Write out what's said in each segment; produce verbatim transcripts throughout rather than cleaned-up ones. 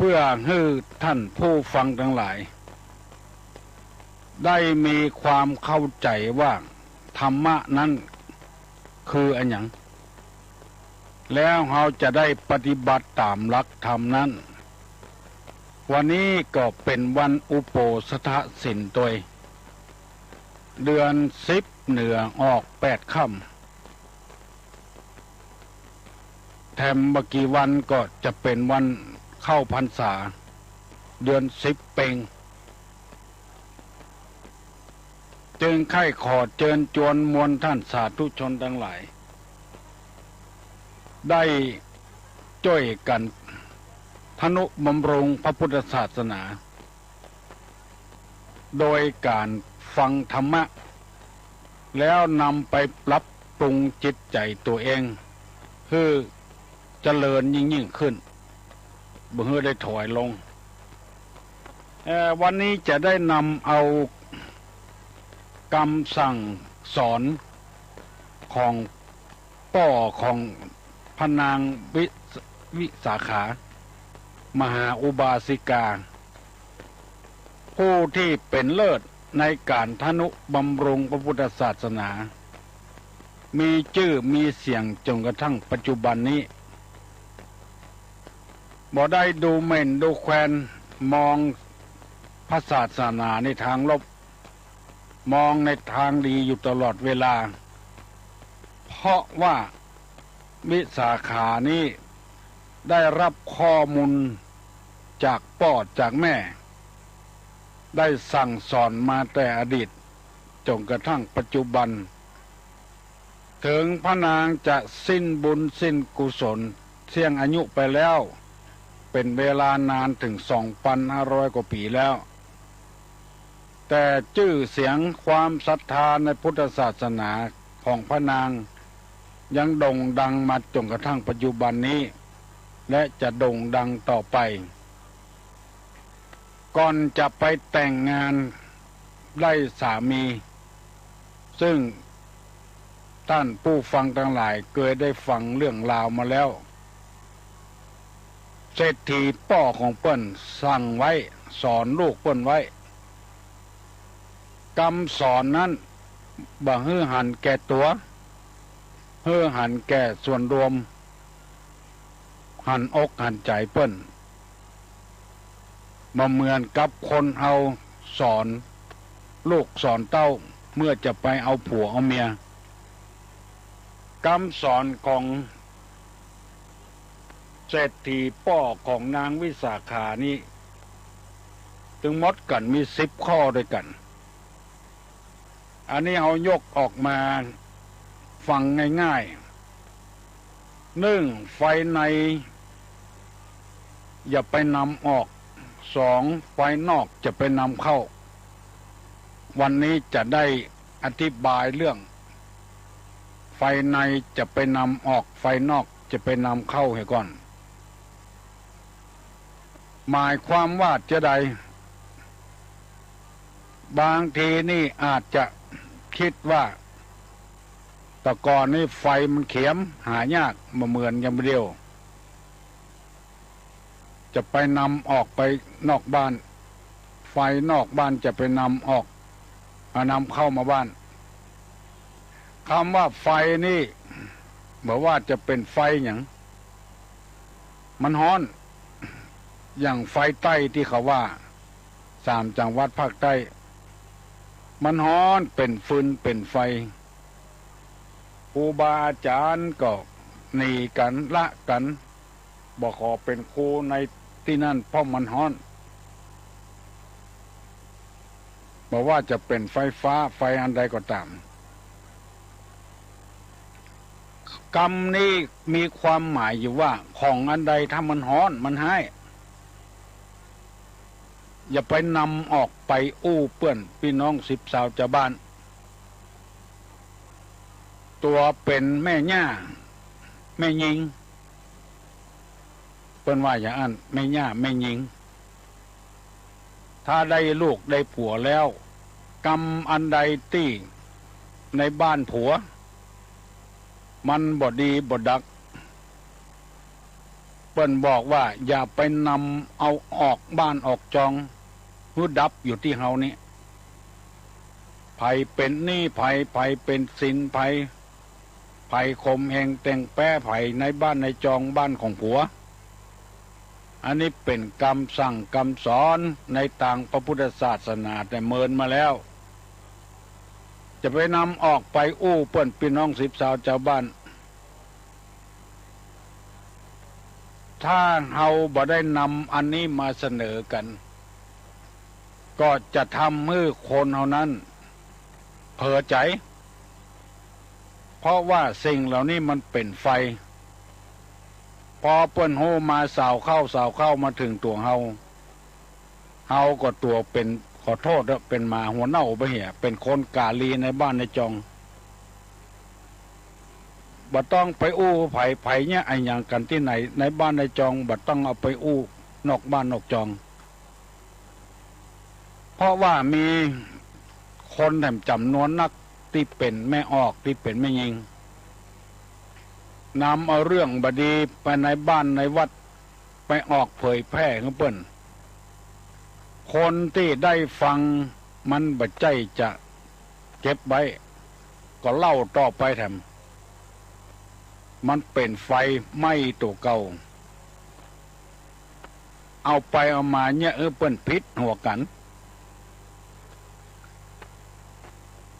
เปื้อหื้อท่านผู้ฟังตังหลาย ได้มีความเข้าใจ๋ว่าธรรมะนั้นคืออะหยัง แล้วเฮาจะได้ปฏิบัติต๋ามหลักธรรมนั้น วันนี้ก็เป๋นวันอุโปสถศีลตวย เดือนสิบเหนือออกแปดค่ำ แถมบ่กี่วันก็จะเป๋นวันเข้าพรรษา เดือนสิบเป็ง จึงใค่ขอเจิญจวนมวลท่านสาธุชนตังหลาย ได้จ้วยกั๋นทนุบำรุงพระพุทธศาสนา โดยก๋านฟังธรรมะ แล้วนำไปปรับปรุงจิตใจ๋ตั๋วเอง หื้อเจริญยิ่งๆ ขึ้น บ่หื้อได้ถอยลง เอ่อ วันนี้จะได้นำเอากำสั่งสอนของ ป้อของพระนางวิ วิสาขา มหาอุบาสิกา ผู้ตี้เป๋นเลิศในก๋านทนุบำรุงพระพุทธศาสนา มีจื้อมีเสียงจ๋นกระทั่งปัจจุบันนี้ บ่ได้ดูหมิ่นดูแควน มองพระศาสนาในตางลบ มองในตางดีอยู่ตลอดเวลา เพราะว่าวิสาขานี้ได้รับข้อมูลจากป้อจากแม่ ได้สั่งสอนมาแต่อดีตจ๋นกระทั่งปัจจุบัน เถิงพระนางจะสิ้นบุญสิ้นกุศลเสี้ยงอายุไปแล้ว เป๋นเวลานานเถิงสองปันห้าร้อยกว่าปี๋แล้ว แต่จื้อเสียงความศรัทธาในพุทธศาสนาของพระนางยังโด่งดังมาจ๋นกระทั่งปัจจุบันนี้ และจะโด่งดังต่อไป ก่อนจะไปแต่งงานได้สามี ซึ่งท่านผู้ฟังตังหลายเกยได้ฟังเรื่องราวมาแล้ว เศรษฐีป้อของเปิ้นสั่งไว้ สอนลูกเปิ้นไว้ กำสอนนั้นบ่หื้อหันแก่ตั๋ว หื้อหันแก่ส่วนรวม หันอกหันใจ๋เปิ้น บ่เหมือนกับคนเฮาสอนลูกสอนเต้าเมื่อจะไปเอาผัวเอาเมีย กำสอนของเศรษฐีป้อของนางวิสาขานี้ ตึงหมดกั๋นมีสิบข้อด้วยกั๋น อันนี้เฮายกออกมาฟังง่ายๆ นึ่ง ไฟในอย่าไปนำออก สอง ไฟนอกจะไปนำเข้า วันนี้จะได้อธิบายเรื่อง ไฟในจะไปนำออก ไฟนอกจะไปนำเข้าเหียก่อน หมายความว่าจาใด บางทีนี่อาจจะกึ๊ดว่า แต่ก่อนนี่ไฟมันเขียม หายาก บ่เหมือนยามเดียว จะไปนำออกไปนอกบ้าน ไฟนอกบ้านจะไปนำออก เอานำเข้ามาบ้าน กำว่าไฟนี่ บ่ว่าจะเป๋นไฟหยัง มันฮ้อน อย่างไฟใต้ตี้เขาว่า สามจังหวัดภาคใต้ มันฮ้อนเป๋นฟืนเป๋นไฟ ครูบาอาจ๋ารย์ก็หนีกั๋นละกั๋น บ่ขอเป๋นครูในตี้นั้น เพราะมันฮ้อน บ่ว่าจะเป๋นไฟฟ้า ไฟอันใดก็ต๋าม กำนี้มีความหมายอยู่ว่า ของอันใดถ้ามันฮ้อน มันฮ้าย อย่าไปนำออกไปอู้เปื้อนปี้น้องสิบสาวจาวบ้าน ตั๋วเป๋นแม่ย่า แม่ญิง เปิ้นว่าอย่างอั้น แม่ย่าแม่ญิง ถ้าได้ลูกได้ผัวแล้ว กำอันใดตี้ในบ้านผัว มันบ่ดีบ่ดัก ปิ้นบอกว่าอย่าไปนำเอาออกบ้านออกจอง หื้อดับอยู่ตี้เฮานี้ ใผเป๋นหนี้ใผ ใผเป๋นสินใผ ใผข่มเหงแต่งแป๊ใผในบ้านในจองบ้านของผัว อันนี้เป๋นกำสั่งกำสอนในตางพระพุทธศาสนาแต่เมินมาแล้ว จะไปนำออกไปอู้เปิ้นปี้น้องสิบสาวจาวบ้าน ถ้าเฮาบ่ได้นำอันนี้มาเสนอกั๋น ก็จะทำหื้อคนเฮานั้นเผลอใจ๋ เพราะว่าสิ่งเหล่านี้มันเป๋นไฟ ปอเปิ้นฮู้มาสาวเข้าสาวเข้ามาเถิงตั๋วเฮา เฮาก็ตั๋วเป๋น ขอโต้ษเต๊อะ เป๋นหมาหัวเน่าไปเหีย เป๋นคนก๋าลีในบ้านในจอง บ่ต้องไปอู้ใผ ใผเยียะอะหยังกั๋นตี้ไหน ในบ้านในจอง บ่ต้องเอาไปอู้นอกบ้านนอกจอง เพราะว่ามีคนแถมจ๋ำนวนนักตี้เป๋นแม่ออก ตี้เป๋นแม่ญิง นำเอาเรื่องบ่ดีไปในบ้านในวัด ไปออกเผยแพร่หื้อเปิ้น คนตี้ได้ฟังมันบ่ใจ้จะเก็บไว้ ก็เล่าต่อไปแถม มันเป๋นไฟไหม้ตั๋วเก่า เอาไปเอามาเยียะหื้อเปิ้นผิดหัวกั๋น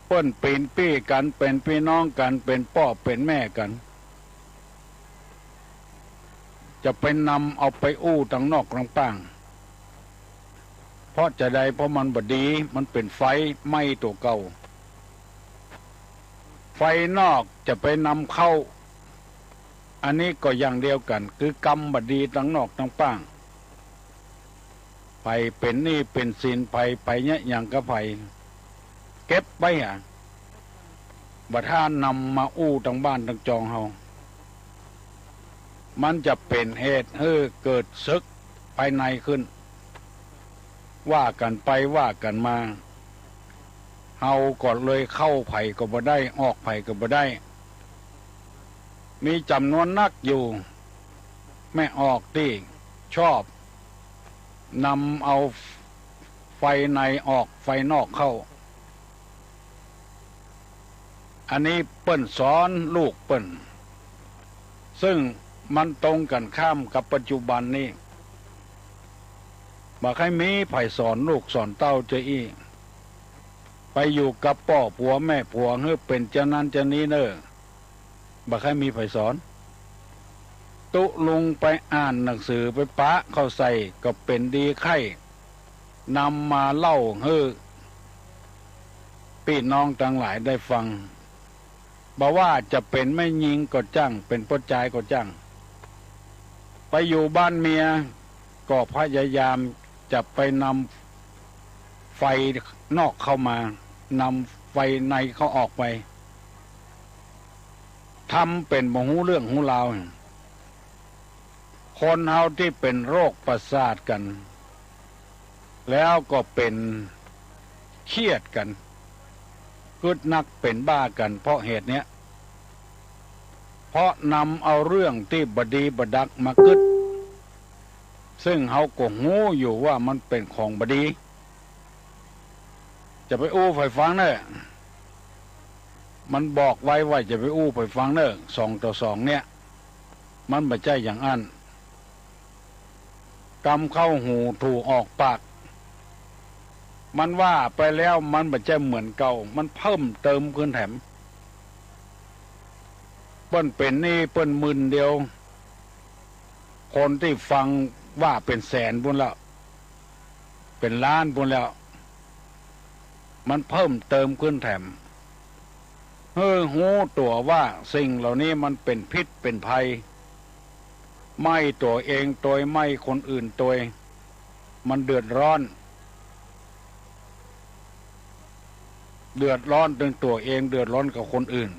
เปิ้นเป๋นปี้กั๋น เป๋นปี้น้องกั๋น เป๋นป้อเป๋นแม่กั๋น จะไปนำเอาไปอู้ตังนอกตังป้าง เพราะจาใด เพราะมันบ่ดี มันเป๋นไฟไหม้ตั๋วเก่า ไฟนอกจะไปนำเข้า อันนี้ก็อย่างเดียวกั๋น คือกำบ่ดีตังนอกตังป้าง ใผเป๋นหนี้เป๋นสินใผ ใผเยียะหยังกับใผ เก็บไว้หา บ่ถ้านำมาอู้ตังบ้านตังจองเฮา มันจะเป๋นเหตุหื้อเกิดศึกภายในขึ้น ว่ากั๋นไปว่ากั๋นมา เฮาก็เลยเข้าใผก็บ่ได้ ออกใผก็บ่ได้ มีจ๋ำนวนนักอยู่ แม่ออกตี้ชอบนำเอาไฟในออกไฟนอกเข้า อันนี้เปิ้นสอนลูกเปิ้น ซึ่งมันตรงกั๋นข้ามกับปัจจุบันนี้ บ่ใค่มีใผสอนลูกสอนเต้าเจ้าอี้ ไปอยู่กับป้อผัวแม่ผัวหื้อเป๋นจานั้นจานี้เน่อ บ่ใค่มีใผสอน ตุ๊ลุงไปอ่านหนังสือไปปะเข้าใส่ก็เป๋นดีใค่นำมาเล่าหื้อปี้น้องตังหลายได้ฟัง บ่ว่าจะเป๋นแม่ญิงก็จ้าง เป๋นป้อจายก็จ้าง ไปอยู่บ้านเมียก็พยายามจะไปนำไฟนอกเข้ามา นำไฟในเข้าออกไป ทำเป๋นบ่ฮู้เรื่องฮู้ราว คนเฮาตี้เป๋นโรคประสาทกั๋น แล้วก็เป๋นเครียดกั๋น กึ๊ดนักเป๋นบ้ากั๋น เพราะเหตุเนี้ย เพราะนำเอาเรื่องตี้บ่ดีบ่ดักมากึ๊ด ซึ่งเฮาก็ฮู้อยู่ว่ามันเป๋นของบ่ดี จะไปอู้ใผฟังเน่อ มันบอกไว้ว่าจะไปอู้ใผฟังเน่อ สองต่อสองเนี่ย มันบ่ใจ้อย่างอั้น กำเข้าหูถูกออกปาก มันว่าไปแล้วมันบ่ใจ้เหมือนเก่า มันเพิ่มเติมขึ้นแถม เปิ้นเป๋นหนี้เปิ้นหมื่นเดียว คนตี้ฟังว่าเป๋นแสนปู้นแล้ว เป๋นล้านปู้นแล้ว มันเพิ่มเติมขึ้นแถม หื้อฮู้ตั๋วว่าสิ่งเหล่านี้มันเป๋นพิษเป๋นภัย ไหม้ตั๋วเองตวย ไหม้คนอื่นตวย มันเดือดร้อน เดือดร้อนตึงตั๋วเอง เดือดร้อนกับคนอื่น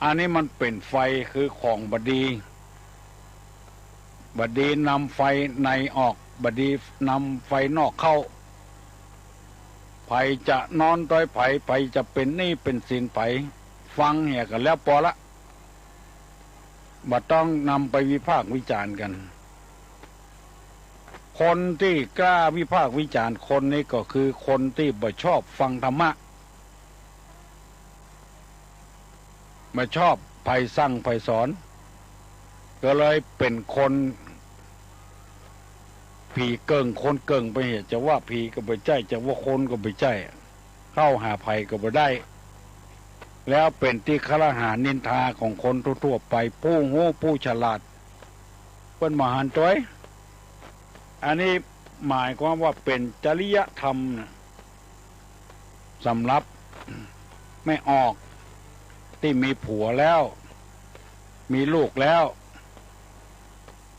อันนี้มันเป๋นไฟคือของบ่ดี บ่ดีนำไฟในออก บ่ดีนำไฟนอกเข้า ใผจะนอนตวยใผ ใผจะเป๋นหนี้เป๋นสินใผ ฟังเหียกั๋นแล้วปอละ บ่ต้องนำไปวิพากษ์วิจารณ์กั๋น คนตี้กล้าวิพากษ์วิจารณ์คนนี้ก็คือคนตี้บ่ชอบฟังธรรมะ บ่ชอบใผสั่งใผสอน ก็เลยเป๋นคนผีเกิ่งคนเกิ่งไปเหีย จะว่าผีก็บ่ใจ้ จะว่าคนก็บ่ใจ้ เข้าหาใผก็บ่ได้ แล้วเป๋นตี้ครหานินทาของคนทั่วๆ ไป ผู้ฮู้ผู้ฉลาด เปิ้นบ่หันตวย อันนี้หมายความว่าเป๋นจริยธรรมนะ สำหรับแม่ออกตี้มีผัวแล้ว มีลูกแล้ว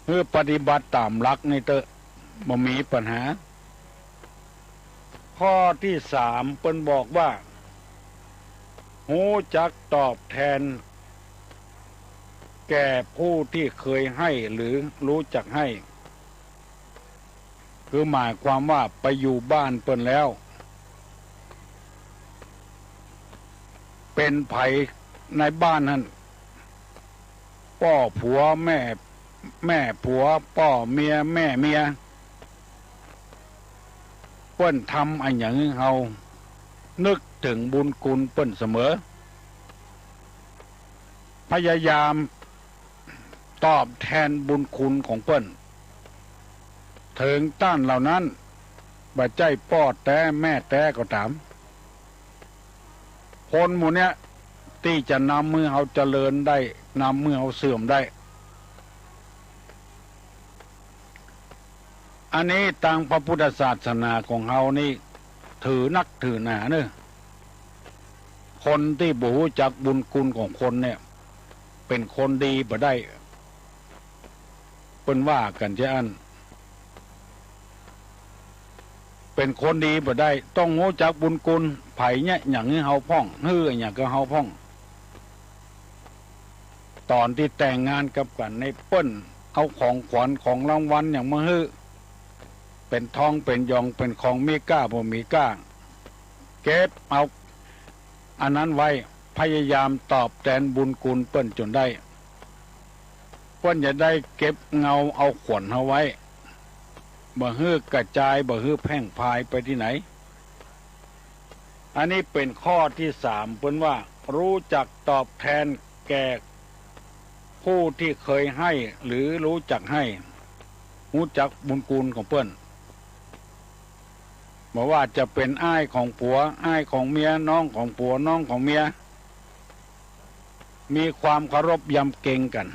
หื้อปฏิบัติต๋ามหลักนี่เต๊อะ บ่มีปัญหา ข้อตี้สามเปิ้นบอกว่า ฮู้จักตอบแทนแก่ผู้ตี้เกยหื้อหรือฮู้จักหื้อ คือหมายความว่าไปอยู่บ้านเปิ้นแล้ว เป๋นใผในบ้านหั้น ป้อผัวแม่ แม่ผัว ป้อเมียแม่เมีย เปิ้นทำอะหยังหื้อเฮานึกเถิงบุญคุณเปิ้นเสมอ พยายามตอบแทนบุญคุณของเปิ้น เถิงต้านเหล่านั้นบ่ใจ้ป้อแต๊แม่แต๊ก็ต๋าม คนหมู่เนี้ยตี้จะนำหื้อเฮาเจริญได้ นำหื้อเฮาเสื่อมได้ อันนี้ตางพระพุทธศาสนาของเฮานี่ถือนักถือหนาเน่อ คนตี้บ่ฮู้จักบุญคุณของคนเนี่ย เป๋นคนดีบ่ได้ เปิ้นว่ากั๋นจะอั้น เป๋นคนดีบ่ได้ ต้องฮู้จักบุญคุณ ใผเยียะหยังหื้อเฮาพ่อง หื้อหยังกับเฮาพ่อง ต๋อนตี้แต่งงานกับกั๋นในเปิ้นเอาของขวัญของรางวัลหยังมาหื้อ เป๋นทองเป๋นหยอง เป๋นของมีก้าบ่มีก้า เก็บเอาอันนั้นไว้ พยายามตอบแทนบุญคุณเปิ้นจ๋นได้ เปิ้นจะได้เก็บเงาเอาขวัญเฮาไว้ บ่หื้อกระจาย บ่หื้อแพร่งพรายไปตี้ไหน อันนี้เป๋นข้อตี้สาม เปิ้นว่าฮู้จักตอบแทนแก่ผู้ตี้เกยหื้อหรือฮู้จักหื้อ ฮู้จักบุญคุณของเปิ้น บ่ว่าจะเป๋นอ้ายของผัว อ้ายของเมีย น้องของผัว น้องของเมีย มีความเคารพยำเกรงกั๋น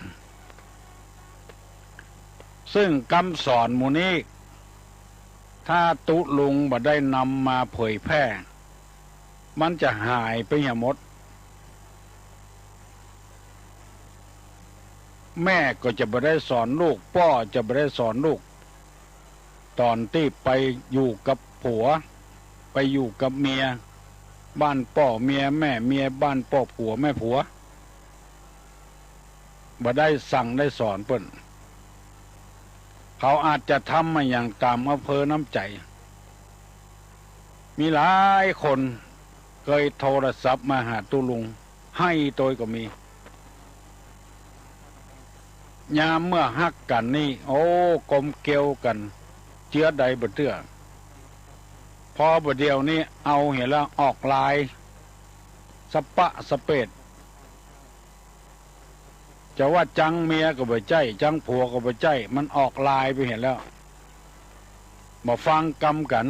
ซึ่งกำสอนหมู่นี้ ถ้าตุ๊ลุงบ่ได้นำมาเผยแพร่ มันจะหายไปเหียหมด แม่ก็จะบ่ได้สอนลูก ป้อจะบ่ได้สอนลูก ต๋อนตี้ไปอยู่กับผัว ไปอยู่กับเมีย บ้านป้อเมียแม่เมีย บ้านป้อผัวแม่ผัว บ่ได้สั่งได้สอนเปิ้น เขาอาจจะทำมาอย่างต๋ามอำเภอน้ำใจ๋ มีหลายคนเกยโทรศัพท์มาหาตุ๊ลุง ไห้ตวยก็มี ยามเมื่อฮักกั๋นนี่ โอ้ กลมเกลียวกั๋น เจื้อใดบ่เตื้อ พอบ่าเดี่ยวนี้เอาเหียแล้ว ออกลาย สะปะสะเปด จะว่าจังเมียก็บ่ใจ้ จังผัวก็บ่ใจ้ มันออกลายไปเหียแล้ว บ่ฟังกำกั๋น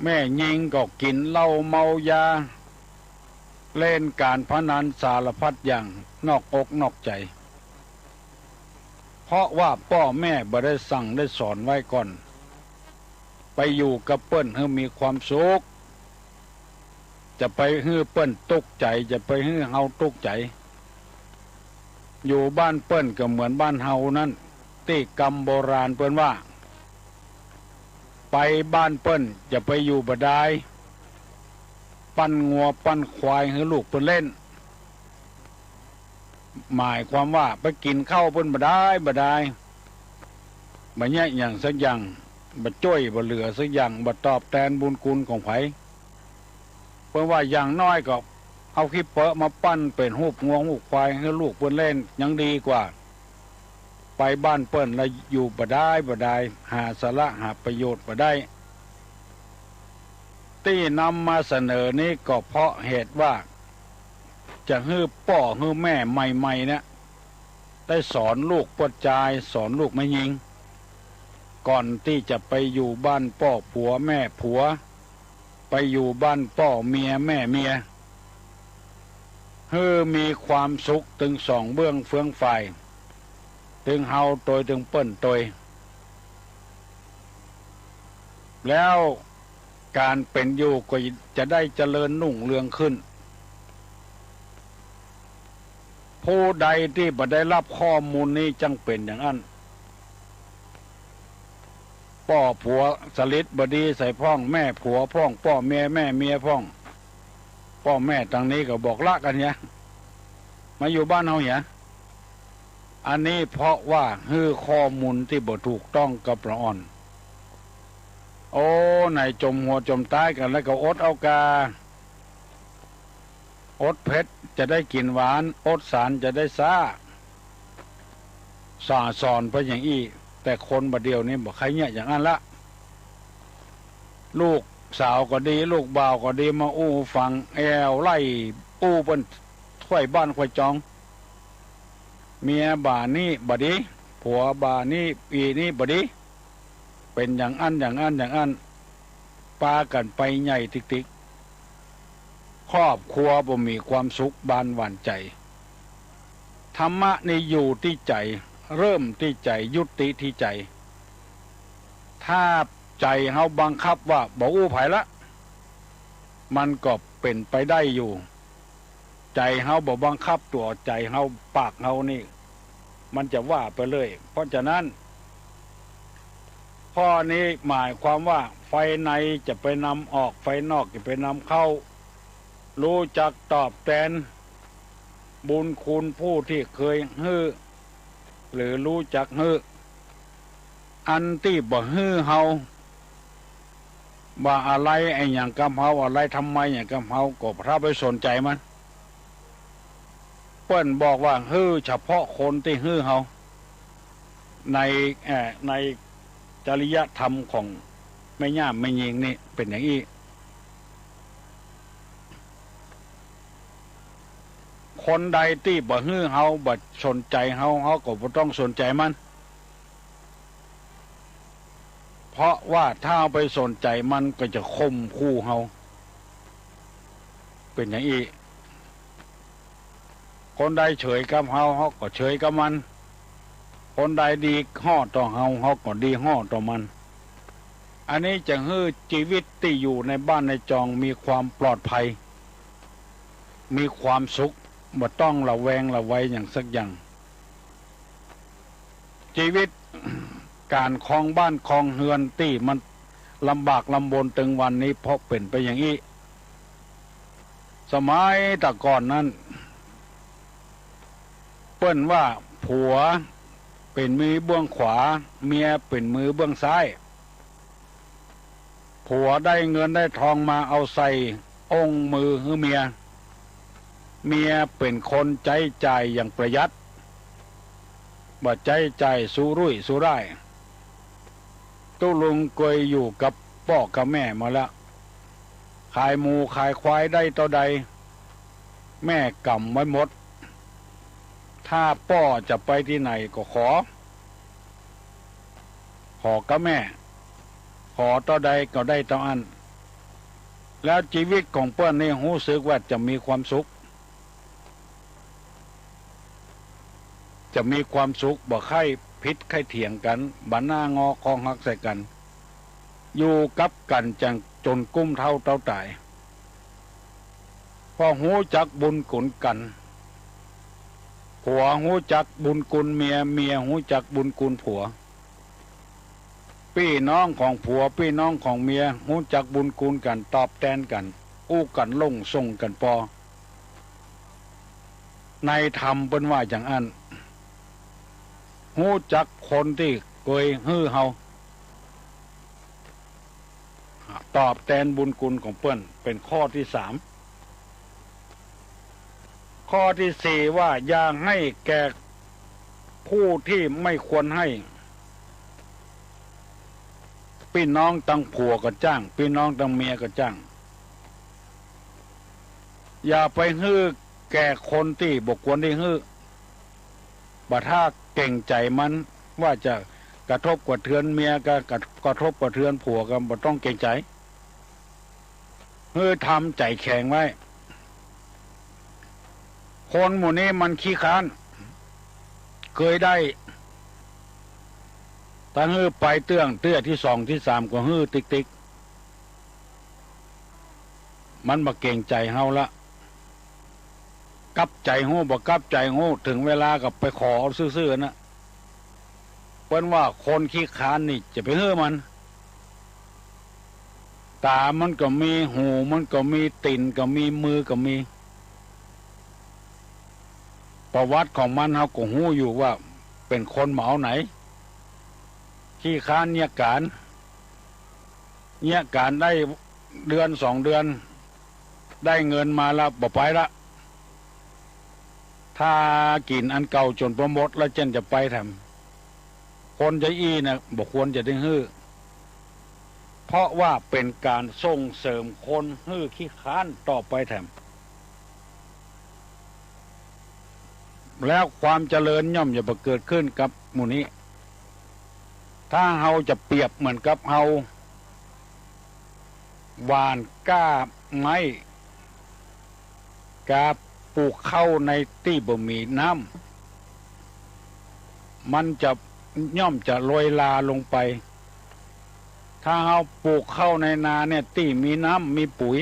แม่ญิงก็กิ๋นเหล้าเมายา เล่นก๋านพนันสารพัดอย่าง นอกอกนอกใจ๋ เพราะว่าป้อแม่บ่ได้สั่งได้สอนไว้ก่อน ไปอยู่กับเปิ้นหื้อมีความสุข จะไปหื้อเปิ้นตุ๊กข์ใจ๋ จะไปหื้อเฮาตุ๊กข์ใจ๋ อยู่บ้านเปิ้นก็เหมือนบ้านเฮานั้น ตี้กำโบราณเปิ้นว่า ไปบ้านเปิ้นจะไปอยู่บ่ดาย ปั้นงัวปั้นควายหื้อลูกเปิ้นเล่น หมายความว่าไปกิ๋นข้าวเปิ้นบ่ดาย บ่ดาย บ่เยียะหยังสักอย่าง บ่จ้วยบ่เหลือสักอย่าง บ่ตอบแตนบุญคุณของใผ เปิ้นว่าอย่างน้อยก็ เอาขี้เปอะมาปั้นเป๋นฮูปงัวฮูปควายหื้อลูกเปิ้นเล่นยังดีกว่า ไปบ้านเปิ้นแล้วอยู่บ่ได้บ่ได้ หาสาระหาประโยชน์บ่ได้ ตี้นำมาเสนอนี้ก็เพราะเหตุว่า จะหื้อป้อหื้อแม่ใหม่ๆ เนี่ย ได้สอนลูกป้อจาย สอนลูกแม่ญิง ก่อนตี้จะไปอยู่บ้านป้อผัวแม่ผัว ไปอยู่บ้านป้อเมียแม่เมีย หื้อมีความสุขตึงสองเบื้องเฟืองฝ่าย ตึงเฮาตวยตึงเปิ้นตวย แล้วก๋านเป๋นอยู่ก็จะได้เจริญรุ่งเรืองขึ้น ผู้ใดตี้บ่ได้ฮับข้อมูลนี้จักเป๋นอย่างอั้น ป้อผัวสลิดบ่ดีใส่พ่อง แม่ผัวพ่อง ป้อเมียแม่เมียพ่อง ป้อแม่ตังนี้ก็บอกละกั๋นเหีย มาอยู่บ้านเฮาเหีย อันนี้เพราะว่าหื้อข้อมูลตี้บ่ถูกต้องกับละอ่อน โอ้ ไหนจ๋มหัวจ๋มต๊ายกั๋นแล้วก็อดเอากา อดเผ็ดจะได้กิ๋นหวาน อดสาญจะได้ซ้า สั่งสอนไปอย่างอี้ แต่คนบ่าเดี่ยวนี้บ่ใค่เยียะอย่างอั้นละ ลูกสาวก็ดี ลูกบ่าวก็ดี มาอู้ฟัง แอ่วไล่อู้เปิ้นถ้วยบ้านถ้วยจอง เมียบ่านี้บ่ดี ผัวบ่านี้ อี่นี้บ่ดี เป๋นอย่างอั้นอย่างอั้นอย่างอั้น ปากั๋นไปใหญ่ติ๊กๆ ครอบครัวบ่มีความสุข บ้านหวั่นใจ๋ ธรรมะนี่อยู่ตี้ใจ๋ เริ่มตี้ใจ๋ ยุติตี้ใจ๋ ถ้าใจ๋เฮาบังคับว่าบ่อู้ใผละ มันก็เป๋นไปได้อยู่ ใจ๋เฮาบ่บังคับตั๋ว ใจ๋เฮา ปากเฮานี่ มันจะว่าไปเรื่อย เพราะฉะนั้น ข้อนี้หมายความว่า ฝ่ายในจะไปนำออก ฝ่ายนอกจะไปนำเข้า ฮู้จักตอบแตนบุญคุณผู้ตี้เกยหื้อ หรือฮู้จักหื้อ อันตี้บ่หื้อเฮา บ่าอะไลอะหยังกับเฮา อะไลทำไมอะหยังกับเฮา ก็บ่ต้องไปสนใจ๋มัน เปิ้นบอกว่าหื้อเฉพาะคนตี้หื้อเฮา ใน เอ่อ ในจริยธรรมของแม่ย่าแม่ญิงนี่เป๋นอย่างอี้ คนใดตี้บ่หื้อเฮา บ่สนใจ๋เฮา เฮาก็บ่ต้องสนใจ๋มัน เพราะว่าถ้าเฮาไปสนใจ๋มันก็จะข่มขู่เฮา เป๋นอย่างอี้ คนใดเฉยกับเฮา เฮาก็เฉยกับมัน คนใดดีฮ้อต่อเฮา เฮาก็ดีฮ้อต่อมัน อันนี้จะหื้อจีวิตตี้อยู่ในบ้านในจองมีความปลอดภัย มีความสุข บ่ต้องระแวงระวัยอย่างสักอย่าง จีวิตก๋านครองบ้านครองเฮือนตี้มันลำบากลำบนตึงวันนี้ เพราะเป๋นไปอย่างอี้ สมัยแต่ก่อนนั้น เปิ้นว่าผัวเป๋นมือเบื้องขวา เมียเป๋นมือเบื้องซ้าย ผัวได้เงินได้ทองมาเอาใส่อ้งมือหื้อเมีย เมียเป๋นคนใจ๊จ่ายอย่างประหยัด บ่ใจ๊จ่ายสุรุ่ยสุร่าย ตุ๊ลุงเกยอยู่กับป้อกับแม่มาแล้ว ขายหมูขายควายได้เต้าใด แม่ก๋ำไว้หมด ถ้าป้อจะไปตี้ไหนก็ขอ ขอกับแม่ ขอเต้าใดก็ได้เต้าอั้น แล้วจีวิตของเปิ้นนี่ฮู้สึกว่าจะมีความสุข จะมีความสุข บ่ใค่ผิดใค่เถียงกั๋น บ่หน้างอคองหักใส่กั๋น อยู่กับกั๋นจั่งจ๋นกุ้มเฒ่าเต้าต๋าย เพราะฮู้จักบุญคุณกั๋น ผัวฮู้จักบุญคุณเมีย เมียฮู้จักบุญคุณผัว ปี้น้องของผัวปี้น้องของเมียฮู้จักบุญคุณกั๋น ตอบแตนกั๋น อู้กั๋นลงส่งกั๋นปอ ในธรรมเปิ้นว่าอย่างอั้น ฮู้จักคนตี้เกยหื้อเฮา ตอบแตนบุญคุณของเปิ้น เป๋นข้อตี้สาม ข้อตี้สี่ว่า อย่าหื้อแก่ผู้ตี้ไม่ควรหื้อ ปี้น้องตังผัวก็จ้าง ปี้น้องตังเมียก็จ้าง อย่าไปหื้อแก่คนตี้บ่ควรได้หื้อ บ่ถ้าเก๋งใจ๋มัน ว่าจะกระทบกระเทือนเมียก็ กระ กระทบกระเทือนผัวก็บ่ต้องเก๋งใจ๋ หื้อทำใจ๋แข็งไว้ คนหมู่นี้มันขี้ค้าน เกยได้ ถ้าหื้อไปเตื้องเตื้อตี้สองตี้สามก็หื้อติ๊กๆ มันบ่เก๋งใจ๋เฮาละ กลับใจ๋ฮู้ บ่กลับใจ๋ฮู้ เถิงเวลาก็ไปขอเอาซื่อๆ นะ เปิ้นว่าคนขี้ค้านนี่จะไปหื้อมัน ต๋ามันก็มี หูมันก็มี ตี๋นก็มี มือก็มี ประวัติของมันเฮาก็ฮู้อยู่ว่าเป๋นคนบ่เอาไหน ขี้ค้านเยียะก๋าน เยียะก๋านได้เดือนสองเดือน ได้เงินมาแล้วบ่ไปละ ถ้ากิ๋นอันเก่าจ๋นบ่หมดแล้วเจ้นจะไปแถม คนจะอี้นะ บ่ควรจะได้หื้อ เพราะว่าเป๋นก๋านส่งเสริมคนหื้อขี้ค้านต่อไปแถม แล้วความเจริญย่อมจะบ่เกิดขึ้นกับหมู่นี้ ถ้าเฮาจะเปรียบเหมือนกับเฮา หว่านก้าไม้ กาปลูกข้าวในตี้บ่มีน้ำ มันจะย่อมจะโรยราลงไป ถ้าเฮาปลูกข้าวในนาเนี่ย ตี้มีน้ำมีปุ๋ย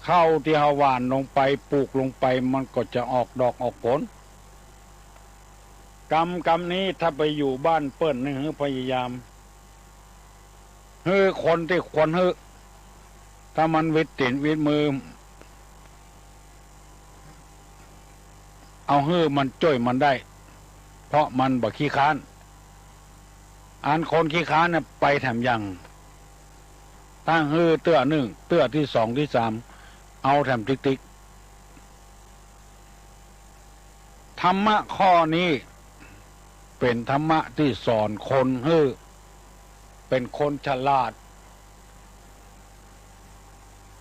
ข้าวตี้เฮาหว่านลงไป ปลูกลงไป มันก็จะออกดอกออกผล กำ กำนี้ถ้าไปอยู่บ้านเปิ้นนี่ หื้อพยายาม หื้อคนตี้ควรหื้อ ถ้ามันวิดตี๋นวิดมือ เอาหื้อมันจ้วยมันได้ เพราะมันบ่ขี้ค้าน อันคนขี้ค้านเนี่ยไปแถมยัง ถ้าหื้อเตื้อนึ่ง เตื้อตี้สองตี้สาม เอาแถมติ๊กๆ ธรรมะข้อนี้เป๋นธรรมะตี้สอนคนหื้อเป๋นคนฉลาด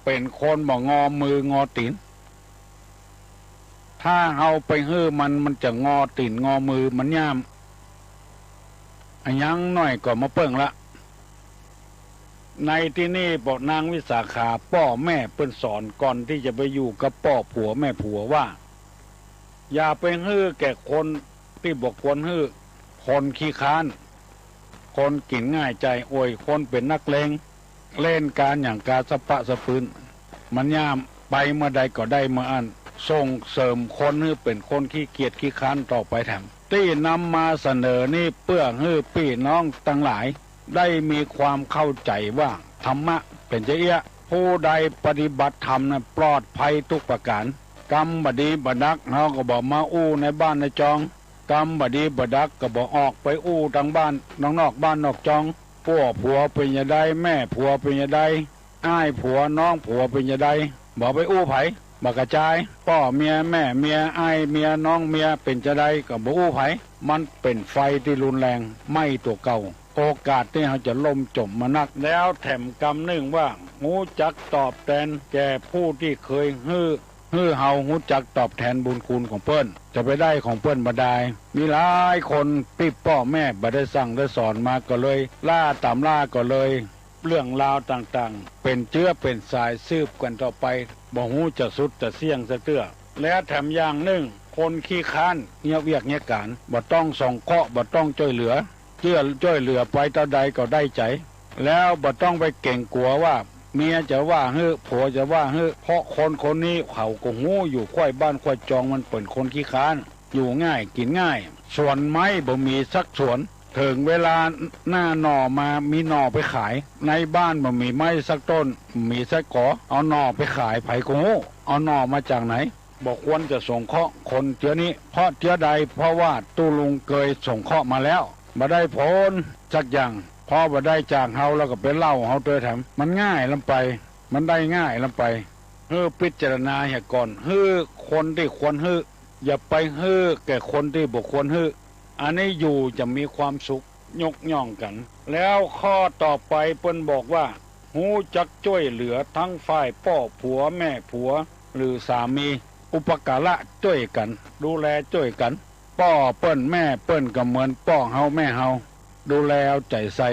เป๋นคนบ่งอมืองอตี๋น ถ้าเฮาไปหื้อมัน มันจะงอตี๋นงอมือ มันย่าม อะหยังหน้อยก็มาเปิ้งละ ในตี้นี่ป้อนางวิสาขา ป้อแม่เปิ้นสอนก่อนตี้จะไปอยู่กับป้อผัวแม่ผัวว่า อย่าไปหื้อแก่คนตี้บ่ควรหื้อ คนขี้ค้าน คนกิ๋นง่ายใจ๋อ่วย คนเป๋นนักเลง เล่นก๋านอย่างกาสะปะสะปืน มันย่าม ไปเมื่อใดก็ได้เมื่ออั้น ส่งเสริมคนหื้อเป๋นคนขี้เกียจขี้ค้านต่อไปแถม ตี้นำมาเสนอนี้เปื้อหื้อปี้น้องตังหลาย ได้มีความเข้าใจ๋ว่าธรรมะเป๋นจาอี้ ผู้ใดปฏิบัติธรรมนั้นปลอดภัยทุกประก๋าน กำบ่ดีบ่ดักเฮาก็บ่มาอู้ในบ้านในจอง กำบ่ดีบ่ดักก็บ่ออกไปอู้ตางบ้านนอกๆ บ้านนอกจอง ป้อผัวเป๋นจาใด แม่ผัวเป๋นจาใด อ้ายผัวน้องผัวเป๋นจาใด บ่ไปอู้ใผ บ่กระจาย ป้อเมียแม่เมียอ้ายเมียน้องเมียเป๋นจาใดก็บ่อู้ใผ มันเป๋นไฟตี้รุนแรง ไหม้ตั๋วเก่า โอกาสตี้เฮาจะล่มจ๋มมานัก แล้วแถมกำนึ่งว่า ฮู้จักตอบแตนแก่ผู้ตี้เกยหื้อ หื้อเฮาฮู้จักตอบแตนบุญคุณของเปิ้น จะไปได้ของเปิ้นบ่ดาย มีหลายคนตี้ป้อแม่บ่ได้สั่งได้สอนมาก็เลย ล้าต๋ามล้าก็เลย เรื่องราวต่างๆ เป๋นเจื๊อเป๋นสายสืบกั๋นต่อไป บ่ฮู้จะสุดจะเสี้ยงสักเตื้อ และแถมอย่างนึ่ง คนขี้ค้านเยียะเวียกเยียะก๋าน บ่ต้องสงเคราะห์ บ่ต้องจ้วยเหลือ เจื้อจ้วยเหลือไปเต้าใดก็ได้ใจ๋ แล้วบ่ต้องไปเก๋งกั๋วว่าเมียจะว่าหื้อ ผัวจะว่าหื้อ เพราะคนคนนี้เขาก็ฮู้อยู่ ใคว่บ้านใคว่จอง มันเป๋นคนขี้ค้าน อยู่ง่ายกิ๋นง่าย สวนไม้บ่มีสักสวน เถิงเวลาหน้าหน่อมามีหน่อไปขาย ในบ้านบ่มีไม้สักต้น บ่มีสักกอ เอาหน่อไปขาย ใผก็ฮู้ เอาหน่อมาจากไหน บ่ควรจะสงเคราะห์คนเจื้อนี้ เพราะเจื้อใด เพราะว่าตุ๊ลุงเกยสงเคราะห์มาแล้ว บ่ได้ผลสักอย่าง พอบ่ได้จากเฮาแล้วก็ไปเล่าเฮาตวยแถม มันง่ายล้ำไป มันได้ง่ายล้ำไป หื้อพิจารณาเหียก่อน หื้อคนตี้ควรหื้อ อย่าไปหื้อแก่คนตี้บ่ควรหื้อ อันนี้อยู่จะมีความสุข ยกย่องกั๋น แล้วข้อต่อไปเปิ้นบอกว่า ฮู้จักจ้วยเหลือตึงฝ่ายป้อผัวแม่ผัว หรือสามี อุปการะจ้วยกั๋น ดูแลจ้วยกั๋น ป้อเปิ้นแม่เปิ้นก็เหมือนป้อเฮาแม่เฮา ดูแลเอาใจ๋ใส่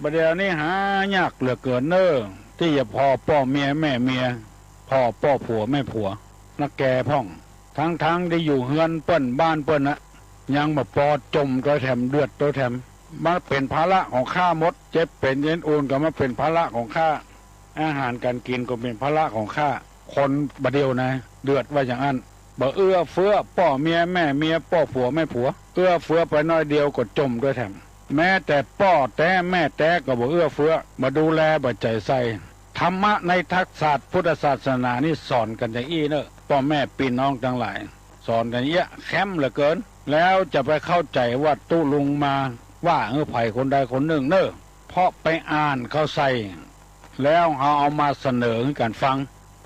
บ่าเดี่ยวนี้หายากเหลือเกินเน่อ ตี้จะผ่อป้อเมียแม่เมีย ผ่อป้อผัวแม่ผัว นักแก่พ่อง ตึงๆ ตี้อยู่เฮือนเปิ้นบ้านเปิ้นนะ ยังบ่ปอ จ่มตวยแถม เดือดตวยแถม มันเป๋นภาระของข้าหมด เจ็บเป๋นเย็นอุ่นก็มาเป๋นภาระของข้า อาหารก๋านกิ๋นก็เป๋นภาระของข้า คนบ่าเดี่ยวนะ เดือดว่าอย่างอั้น บ่เอื้อเฟื้อป้อเมียแม่เมีย ป้อผัวแม่ผัว เอื้อเฟื้อไปน้อยเดียวก็จ่มตวยแถม แม้แต่ป้อแต๊แม่แต๊ก็บ่เอื้อเฟื้อ บ่ดูแล บ่ใจ๋ใส่ ธรรมะในทางศาสตร์พุทธศาสนานี่สอนกั๋นอย่างอี้เน่อ ป้อแม่ปี้น้องตังหลาย สอนกั๋นเยียะแคมเหลือเกิน แล้วจะไปเข้าใจ๋ว่าตุ๊ลุงมาว่าหื้อใผคนใดคนนึ่งเน่อ เพราะไปอ่านเข้าใส่ แล้วเฮาเอามาเสนอหื้อกั๋นฟัง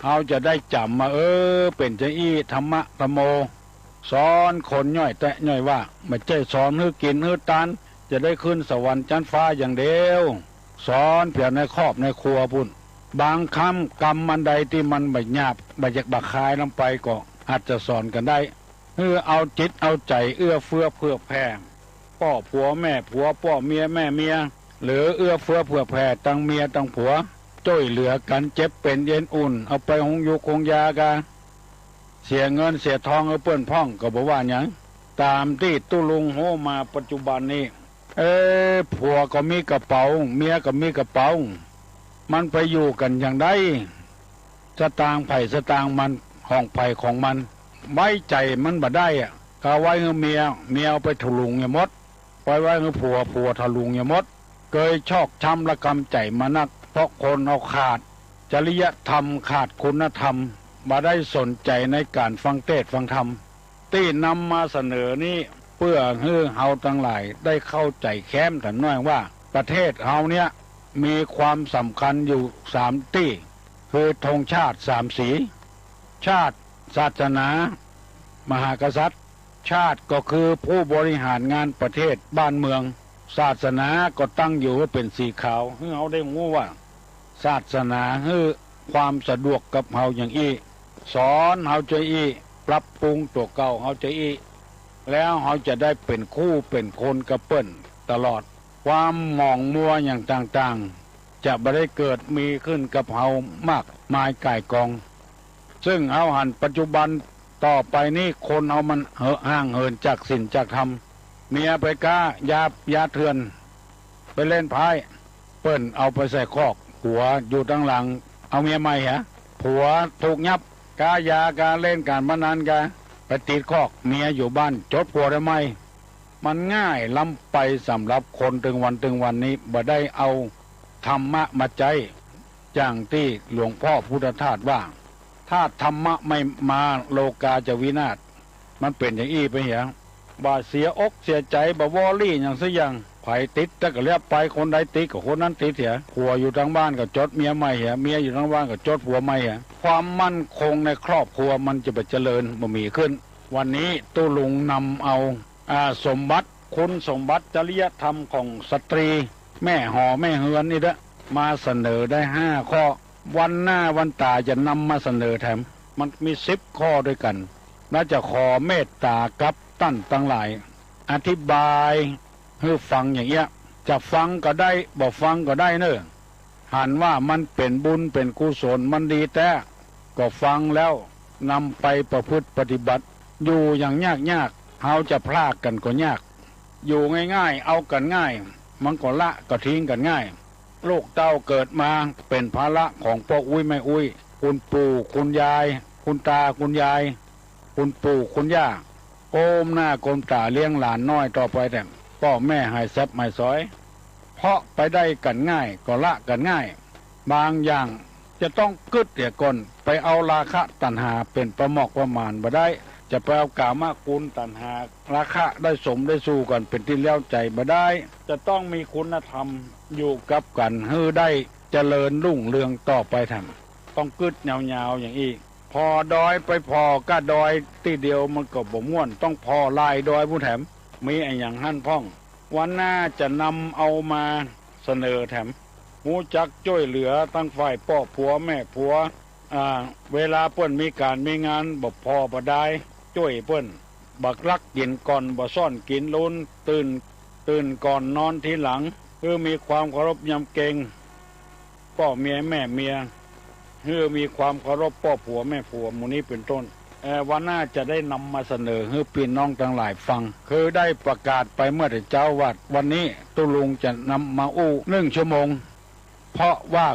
เฮาจะได้จ๋ำว่า เออ เป๋นจะอี้ ธรรมะธรรมโม สอนคนย่อยแต๊ย่อยว่า บ่ใจ้สอนหื้อกิ๋นหื้อตาน จะได้ขึ้นสวรรค์จั๊นฟ้าอย่างเดียว สอนเปียงในครอบในครัวปู้น บางครั้งกรรมอันใดตี้มันบ่หยาบ บ่อยากบ่คายลงไปก็อาจจะสอนกั๋นได้ หื้อเอาจิตเอาใจ๋เอื้อเฟื้อเผื่อแผ่ ป้อผัวแม่ผัว ป้อเมียแม่เมีย หรือเอื้อเฟื้อเผื่อแผ่ตึงเมียตึงผัว จ้วยเหลือกั๋น เจ็บเป๋นเย็นอุ่น เอาไปฮงยูกฮงยากา เสียเงินเสียทองหื้อเปิ้นพ่องก็บ่ว่าหยัง ต๋ามตี้ตุ๊ลุงฮู้มาปัจจุบันนี้ เอ๊ะ ผัวก็มีกระเป๋า เมียก็มีกระเป๋า มันไปอยู่กั๋นอย่างใด สตางค์ใผสตางค์มัน ของใผของมัน ไว้ใจ๋มันบ่ได้อะ กาไว้หื้อเมีย เมียเอาไปถลุงเหียหมด ไปไว้หื้อผัว ผัวถลุงเหียหมด เกยชอกช้ำระกำใจ๋มานัก เพราะคนเฮาขาดจริยธรรม ขาดคุณธรรม บ่ได้สนใจ๋ในก๋านฟังเตสน์ฟังธรรม ตี้นำมาเสนอนี้ เปื้อหื้อเฮาตังหลายได้เข้าใจ๋แคมถามหน้อยว่า ประเทศเฮาเนี้ยมีความสำคัญอยู่สามตี้ คือธงชาติสามสี ชาติ ศาสนา มหากษัตริย์ ชาติก็คือผู้บริหารงานประเทศบ้านเมือง ศาสนาก็ตั้งอยู่เป๋นสีขาว หื้อเฮาได้ฮู้ว่า ศาสนาหื้อความสะดวกกับเฮาอย่างอี้ สอนเฮาจะอี้ ปรับปรุงตั๋วเก่าเฮาจะอี้ แล้วเฮาจะได้เป๋นคู่เป๋นคนกับเปิ้นตลอด ความหมองมัวอย่างต่างๆ จะบ่ได้เกิดมีขึ้นกับเฮามากมายก่ายกอง ซึ่งเฮาหันปัจจุบันต่อไปนี้ คนเฮามันเหิน ห่างเหินจากศีลจากธรรม เมียไปก๊ายา ยาเถื่อน ไปเล่นไพ่ เปิ้นเอาไปใส่คอก ผัวอยู่ตังหลัง เอาเมียใหม่เหีย ผัวถูกยับ ก๊ายาก๊าเล่นก๋านพนันก๊า ไปติดคอก เมียอยู่บ้านจดผัวได้ใหม่ มันง่ายล้ำไปสำหรับคนตึงวันตึงวันนี้ บ่ได้เอาธรรมะมาใจ๊ อย่างตี้หลวงพ่อพุทธทาสว่า ถ้าธรรมะไม่มา โลกาจะวินาศ มันเป๋นอย่างอี้ไปเหีย บ่าเสียอกเสียใจ๋ บ่าวอรี่หยังสักอย่าง ใผติดแต่ก็แล้วไป คนใดติดก็คนนั้นติดเหีย ผัวอยู่ตังบ้านก็จดเมียใหม่เหีย เมียอยู่ตังบ้านก็จดผัวใหม่เหีย ความมั่นคงในครอบครัวมันจะบ่เจริญ บ่มีขึ้น วันนี้ตุ๊ลุงนำเอา อ่า สมบัติ คุณสมบัติจริยธรรมของสตรี แม่หอแม่เฮือนนี่เต๊อะ มาเสนอได้ห้าข้อ วันหน้าวันต๋าจะนำมาเสนอแถม มันมีสิบข้อด้วยกั๋น และจะขอเมตต๋ากับต้านตังหลาย อธิบายหื้อฟังอย่างเอี้ย จะฟังก็ได้ บ่ฟังก็ได้เน่อ หันว่ามันเป๋นบุญเป๋นกุศล มันดีแต๊ ก็ฟังแล้วนำไปประพฤติปฏิบัติ อยู่อย่างยากๆ เฮาจะพรากกั๋นก็ยาก อยู่ง่ายๆ เอากั๋นง่าย มันก็ละก็ทิ้งกั๋นง่าย ลูกเต้าเกิดมาเป๋นภาระของป้ออุ๊ยแม่อุ๊ย คุณปู่คุณยาย คุณตาคุณยาย คุณปู่คุณย่า ก้มหน้าก้มต๋าเลี้ยงหลานน้อยต่อไปแถม ป้อแม่หายแซบหายสอย เพราะไปได้กั๋นง่ายก็ละกั๋นง่าย บางอย่างจะต้องกึ๊ดเหียก่อน ไปเอาราคะตัณหาเป๋นประหมอกประหมานบ่ได้ จะไปเอากามคุณตัณหา ราคะได้สมได้สู่กั๋นเป๋นตี้แล้วใจ๋บ่ได้ จะต้องมีคุณธรรมอยู่กับกั๋นหื้อได้เจริญรุ่งเรืองต่อไปแถม ต้องกึ๊ดยาวๆ อย่างอี้ ผ่อดอยไปผ่อก้าดอยตี้เดียวมันก็บ่ม่วน ต้องผ่อหลายดอยพู้นแถม มีอะหยังหั้นพ่อง วันหน้าจะนำเอามาเสนอแถม ฮู้จักจ้วยเหลือตังฝ่ายป้อผัวแม่ผัว อ่า เวลาเปิ้นมีก๋านมีงานบ่ผ่อบ่ดาย จ้วยเปิ้น บ่ลักกิ๋นก่อน บ่ซ้อนกิ๋นลูน ตื่น ตื่นก่อนนอนทีหลัง หื้อมีความเคารพยำเกรง ป้อเมียแม่เมีย หื้อมีความเคารพป้อผัวแม่ผัว หมู่นี้เป๋นต้น เอ่อ วันหน้าจะได้นำมาเสนอหื้อปี้น้องตังหลายฟัง คือได้ประกาศไปเมื่อแต่เจ๊าว่าวันนี้ตุ๊ลุงจะนำมาอู้นึ่งชั่วโมง เพราะว่า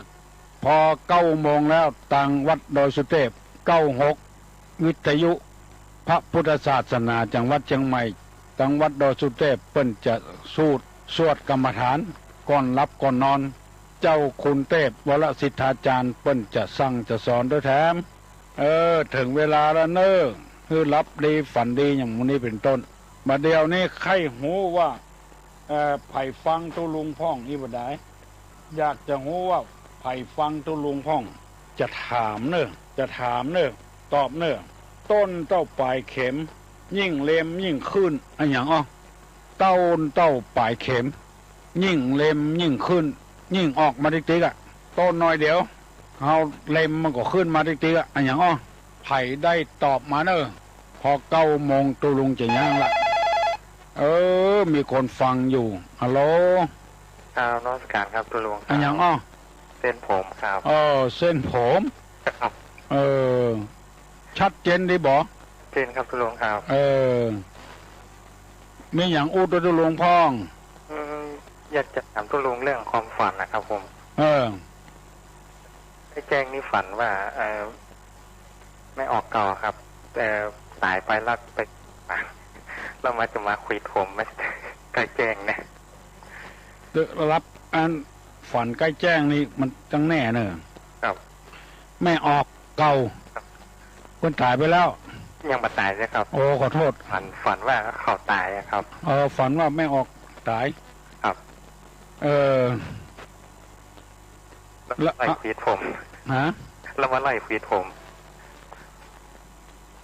พอเก้าโมงแล้ว ตางวัดดอยสุเตพ เก้าหก วิทยุพระพุทธศาสนาจังหวัดเชียงใหม่ ตางวัดดอยสุเตพ เปิ้นจะสูตร สวดกรรมฐาน ก่อนหลับก่อนนอน เจ้าคุณเตพวรสิทธาจารย์ เปิ้นจะสั่งจะสอนตวยแถม เออ เถิงเวลาแล้วเน่อ หื้อหลับดีฝันดี อย่างหมู่นี้เป๋นต้น บ่าเดี่ยวนี้ใค่ฮู้ว่า เอ่อ ใผฟังตุ๊ลุงพ่องอี้บ่ดาย อยากจะฮู้ว่าใผฟังตุ๊ลุงพ่อง จะถามเน่อ จะถามเน่อ ตอบเน่อ ต้นเต้าป๋ายเข็ม ยิ่งเล็มยิ่งขึ้น อะหยังอ้อ ต้นเต้าป๋ายเข็ม ยิ่งเล็มยิ่งขึ้น ยิ่งออกมาติ๊กๆ อะ ต้นน้อยเดียว เฮาเล็มมันก็ขึ้นมาติ๊กๆ อะ อะหยังอ้อ ใผได้ตอบมาเน่อ พอเก้าโมงตุ๊ลุงจะย้างละ เออ มีคนฟังอยู่ ฮัลโหล ครับ นมัสการครับตุ๊ลุงครับ อะหยังอ้อ เส้นผมครับ เออ เส้นผม ครับ เออ ชัดเจนดีบ่ ชัดเจนครับตุ๊ลุงครับ เออ มีหยังอู้ตวยตุ๊ลุงพ่อง อืม อยากจะถามตุ๊ลุงเรื่องความฝันนะครับผม เออ ใก้แจ้งนี่ฝันว่า เอ่อ แม่ออกเก่าครับ แต่ต๋ายไปแล้วไป แล้วมันจะมาขวิดผม ใก้แจ้งเนี่ย เดี๋ยวรับอันฝันใก้แจ้งนี่มันจั้งแน่เน่อ ครับ แม่ออกเก่า ครับ เปิ้นต๋ายไปแล้ว ยังบ่ต๋ายเลยครับ โอ้ ขอโต้ษ ฝัน ฝันว่าเขาต๋ายอะครับ เออ ฝันว่าแม่ออกต๋าย ครับ เออ แล้วมาไล่ขวิดผม ฮะ แล้วมาไล่ขวิดผม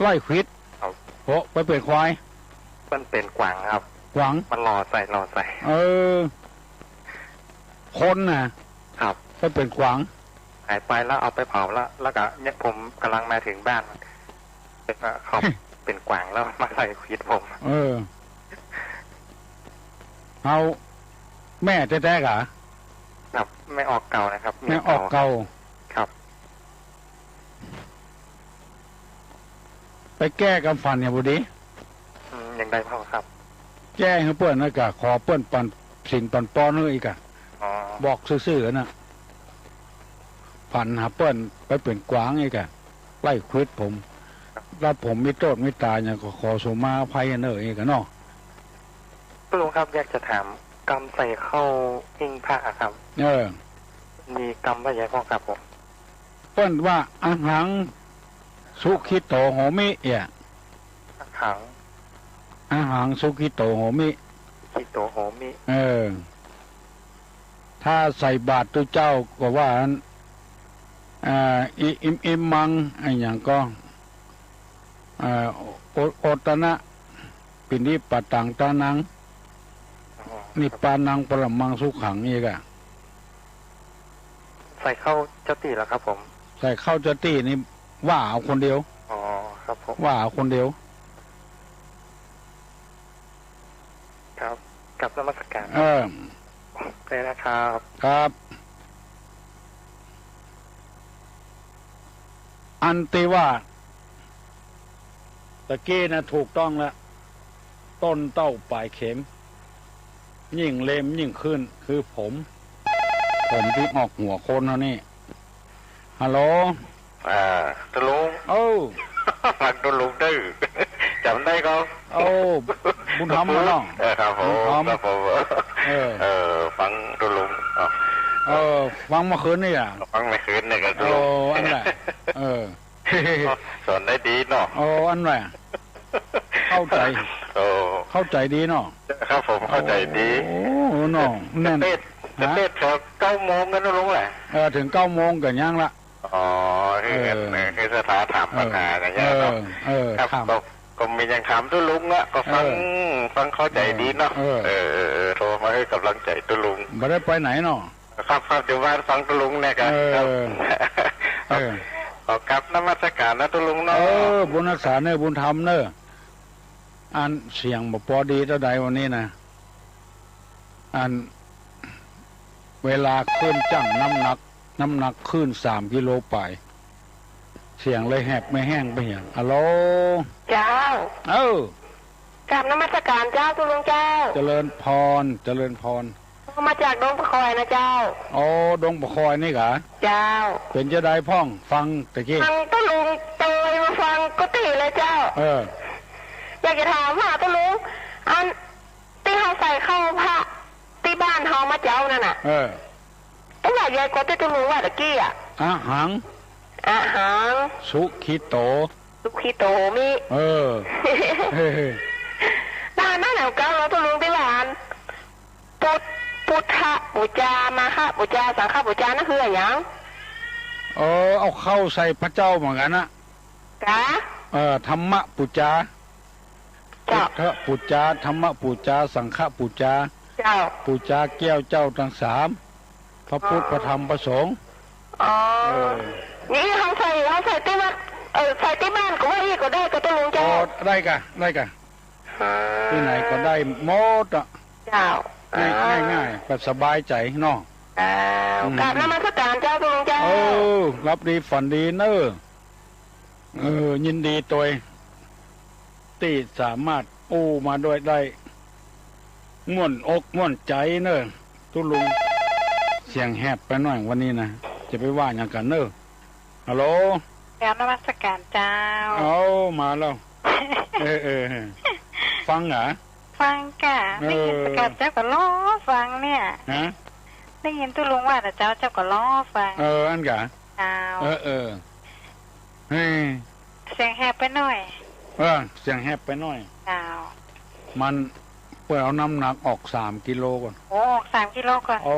ไล่ขวิด ครับ โอ้ ไปเป๋นควาย มันเป๋นกวางครับ กวาง มันหล่อใส่ หล่อใส่ เออ คนน่ะ ครับ ไปเป๋นกวาง หายไปแล้วเอาไปเผาแล้ว แล้วก็เนี่ยผมกำลังมาถึงบ้าน แล้วก็เขาเป๋นกวางแล้วมาไล่ขวิดผม เออ เอาแม่แต๊ๆ กะ ครับ แม่ออกเก่านะครับ แม่ออกเก่า ครับ ไปแก้กำฝันเนี่ยบ่ดี อืม อย่างใดพ่องครับ แก้หื้อเปิ้นนะกะ ขอเปิ้นปันศีลปันปอนหื้ออีกอะ อ๋อ บอกซื่อๆ น่ะ ฝันหาเปิ้นไปเป๋นกวางอีกอะ ไล่ขวิดผม ถ้าผมมีโต้ษมีต๋ายหยังก็ขอสุมาอภัยเน่ออีกอะเนาะ ตุ๊ลุงครับ อยากจะถามกำใส่เข้าหิ้งพระอะครับ เออ มีกำว่าใดพ่องครับผม เปิ้นว่า อะหัง สุขิโต โหมิ เอี่ย อะหัง อะหัง สุขิโต โหมิ สุขิโต โหมิ เออ ถ้าใส่บาตรตุ๊เจ้าก็ว่าอั้น อ่า อิ อิม อิมมัง อะหยังก็ อ่า โอ โอตนะ ปิณฑิปะตัง ตานัง อ๋อ นิปปานัง ปรมัง สุขัง อีกอะ ใส่เข้าเจ้าตี้เหรอครับผม ใส่เข้าเจ้าตี้นี่ว่าเอาคนเดียว อ๋อ ครับผม ว่าเอาคนเดียว ครับ กราบนมัสการ เออ ได้นะครับ ครับ อันตี้ว่า ตะกี้นะถูกต้องละ ต้นเต้าป๋ายเข็ม ยิ่งเล็มยิ่งขึ้น คือผม ผมตี้ออกหัวคนเฮานี่ ฮัลโหล อ่า ตุ๊ลุง เอ้า ฟังตุ๊ลุงดื้อ จ๋ำได้ก็ โอ้ บุญธรรมอะเนาะ เออ ครับผม บุญธรรม ครับผม เออ เออ ฟังตุ๊ลุง อ๋อ เออ ฟังเมื่อคืนนี่อะ ฟังเมื่อคืนนี่ก็ตุ๊ลุง โอ้ อันแหละ เออ สอนได้ดีเนาะ โอ้ อันแหละ เข้าใจ๋ โอ้ เข้าใจ๋ดีเนาะ ครับผม เข้าใจ๋ดี โอ้ เนาะ แน่น จะเตสน์ ฮะ จะเตสน์แถวเก้าโมงกั๋นนะลุงแหละ เออ เถิงเก้าโมงกั๋นยังละ อ๋อ เออ เออ อันไหนคือศรัทธาถามปัญหากันเนี่ยเนาะ เออ เออ ครับ ถาม ก็ ก็มีอย่างถามตุ๊ลุงอะ ก็ฟัง เออ ฟังเข้าใจ๋ดีเนาะ เออ เออ เออ เออ โทรมาหื้อก๋ำลังใจ๋ตุ๊ลุง บ่ได้ไปไหนเนาะ ครับ ครับ อยู่บ้านฟังตุ๊ลุงเนี่ยครับ เออ ครับ เออ ขอกราบนมัสการนะตุ๊ลุงเนาะ เออ บุญฮักษาเน่อ บุญธรรมเน่อ อันเสียงบ่ปอดีเต้าใดวันนี้นะ อัน เวลาคลื่นจั้งน้ำหนัก น้ำหนักคลื่นสามกิโลป๋าย เสียงเลยแหบไม่แห้งไปเหีย ฮัลโหล เจ้า เออ กราบนมัสการเจ้าตุ๊ลุงเจ้า เจริญพร เจริญพร มาจากดงปะคอยนะเจ้า อ๋อ ดงปะคอยนี่กา เจ้า เป๋นจาใดพ่อง ฟังตะกี้ ฟังตุ๊ลุงโตยมาฟังกุฏิเลยเจ้า เออ อยากจะถามว่าตุ๊ลุง อัน ตี้เฮาใส่เข้าพระตี้บ้านเฮามาเจ๊านั่นน่ะ เออ ตี้ว่าใหญ่กว่าตี้ตุ๊ลุงว่าตะกี้อะ อะหัง อะหัง สุขิโต สุขิโตมิ เออ เออ ด้านนั้นน่ะเก่าแล้วตุ๊ลุงตี้ว่าอัน ปุท พุทธปูจา มาฆะปูจา สังฆปูจา นั่นคืออะหยัง เออ เอาเข้าใส่พระเจ้าเหมือนกั๋นนะ กา เออ ธรรมปูจา เจ้า พุทธปูจา ธรรมปูจา สังฆปูจา เจ้า ปูจาแก้วเจ้าตังสาม พระพุทธ อ๋อ พระธรรม พระสงฆ์ อ๋อ เออ นี่เฮาใส่ เฮาใส่ตี้วัด เอ่อ ใส่ตี้บ้านก็ว่าอี้ก็ได้ก็ตุ๊ลุงเจ้า อ๋อ ได้กา ได้กา อ๋อ ตี้ไหนก็ได้หมดอะ เจ้า ง่าย อ๋อ ง่ายๆ แบบสบายใจ๋เนาะ เจ้า อืม กราบนมัสการเจ้าตุ๊ลุงเจ้า เออ หลับดีฝันดีเน่อ เออ ยินดีตวย ตี้สามารถอู้มาด้วยได้ ม่วนอกม่วนใจ๋เน่อ ตุ๊ลุง เสียงแหบไปหน่อยวันนี้นะ จะไปว่าหยังกั๋นเน่อ ฮัลโหล กราบนมัสการเจ้า เอา มาแล้ว เออ เออ เออ ฟังเหรอ ฟังก่ะ เออ ได้ยินประกาศเจ้าก็รอฟังเนี่ย ฮะ ได้ยินตุ๊ลุงว่านะเจ้า เจ้าก็รอฟัง เออ อั้นก่ะ เจ้า เออ เออ เฮ้ย เสียงแหบไปหน่อย เออ เสียงแหบไปหน่อย เจ้า มันเปิ้นเอาน้ำหนักออกสามกิโลก่อน โอ้ ออกสามกิโลก่อน โอ้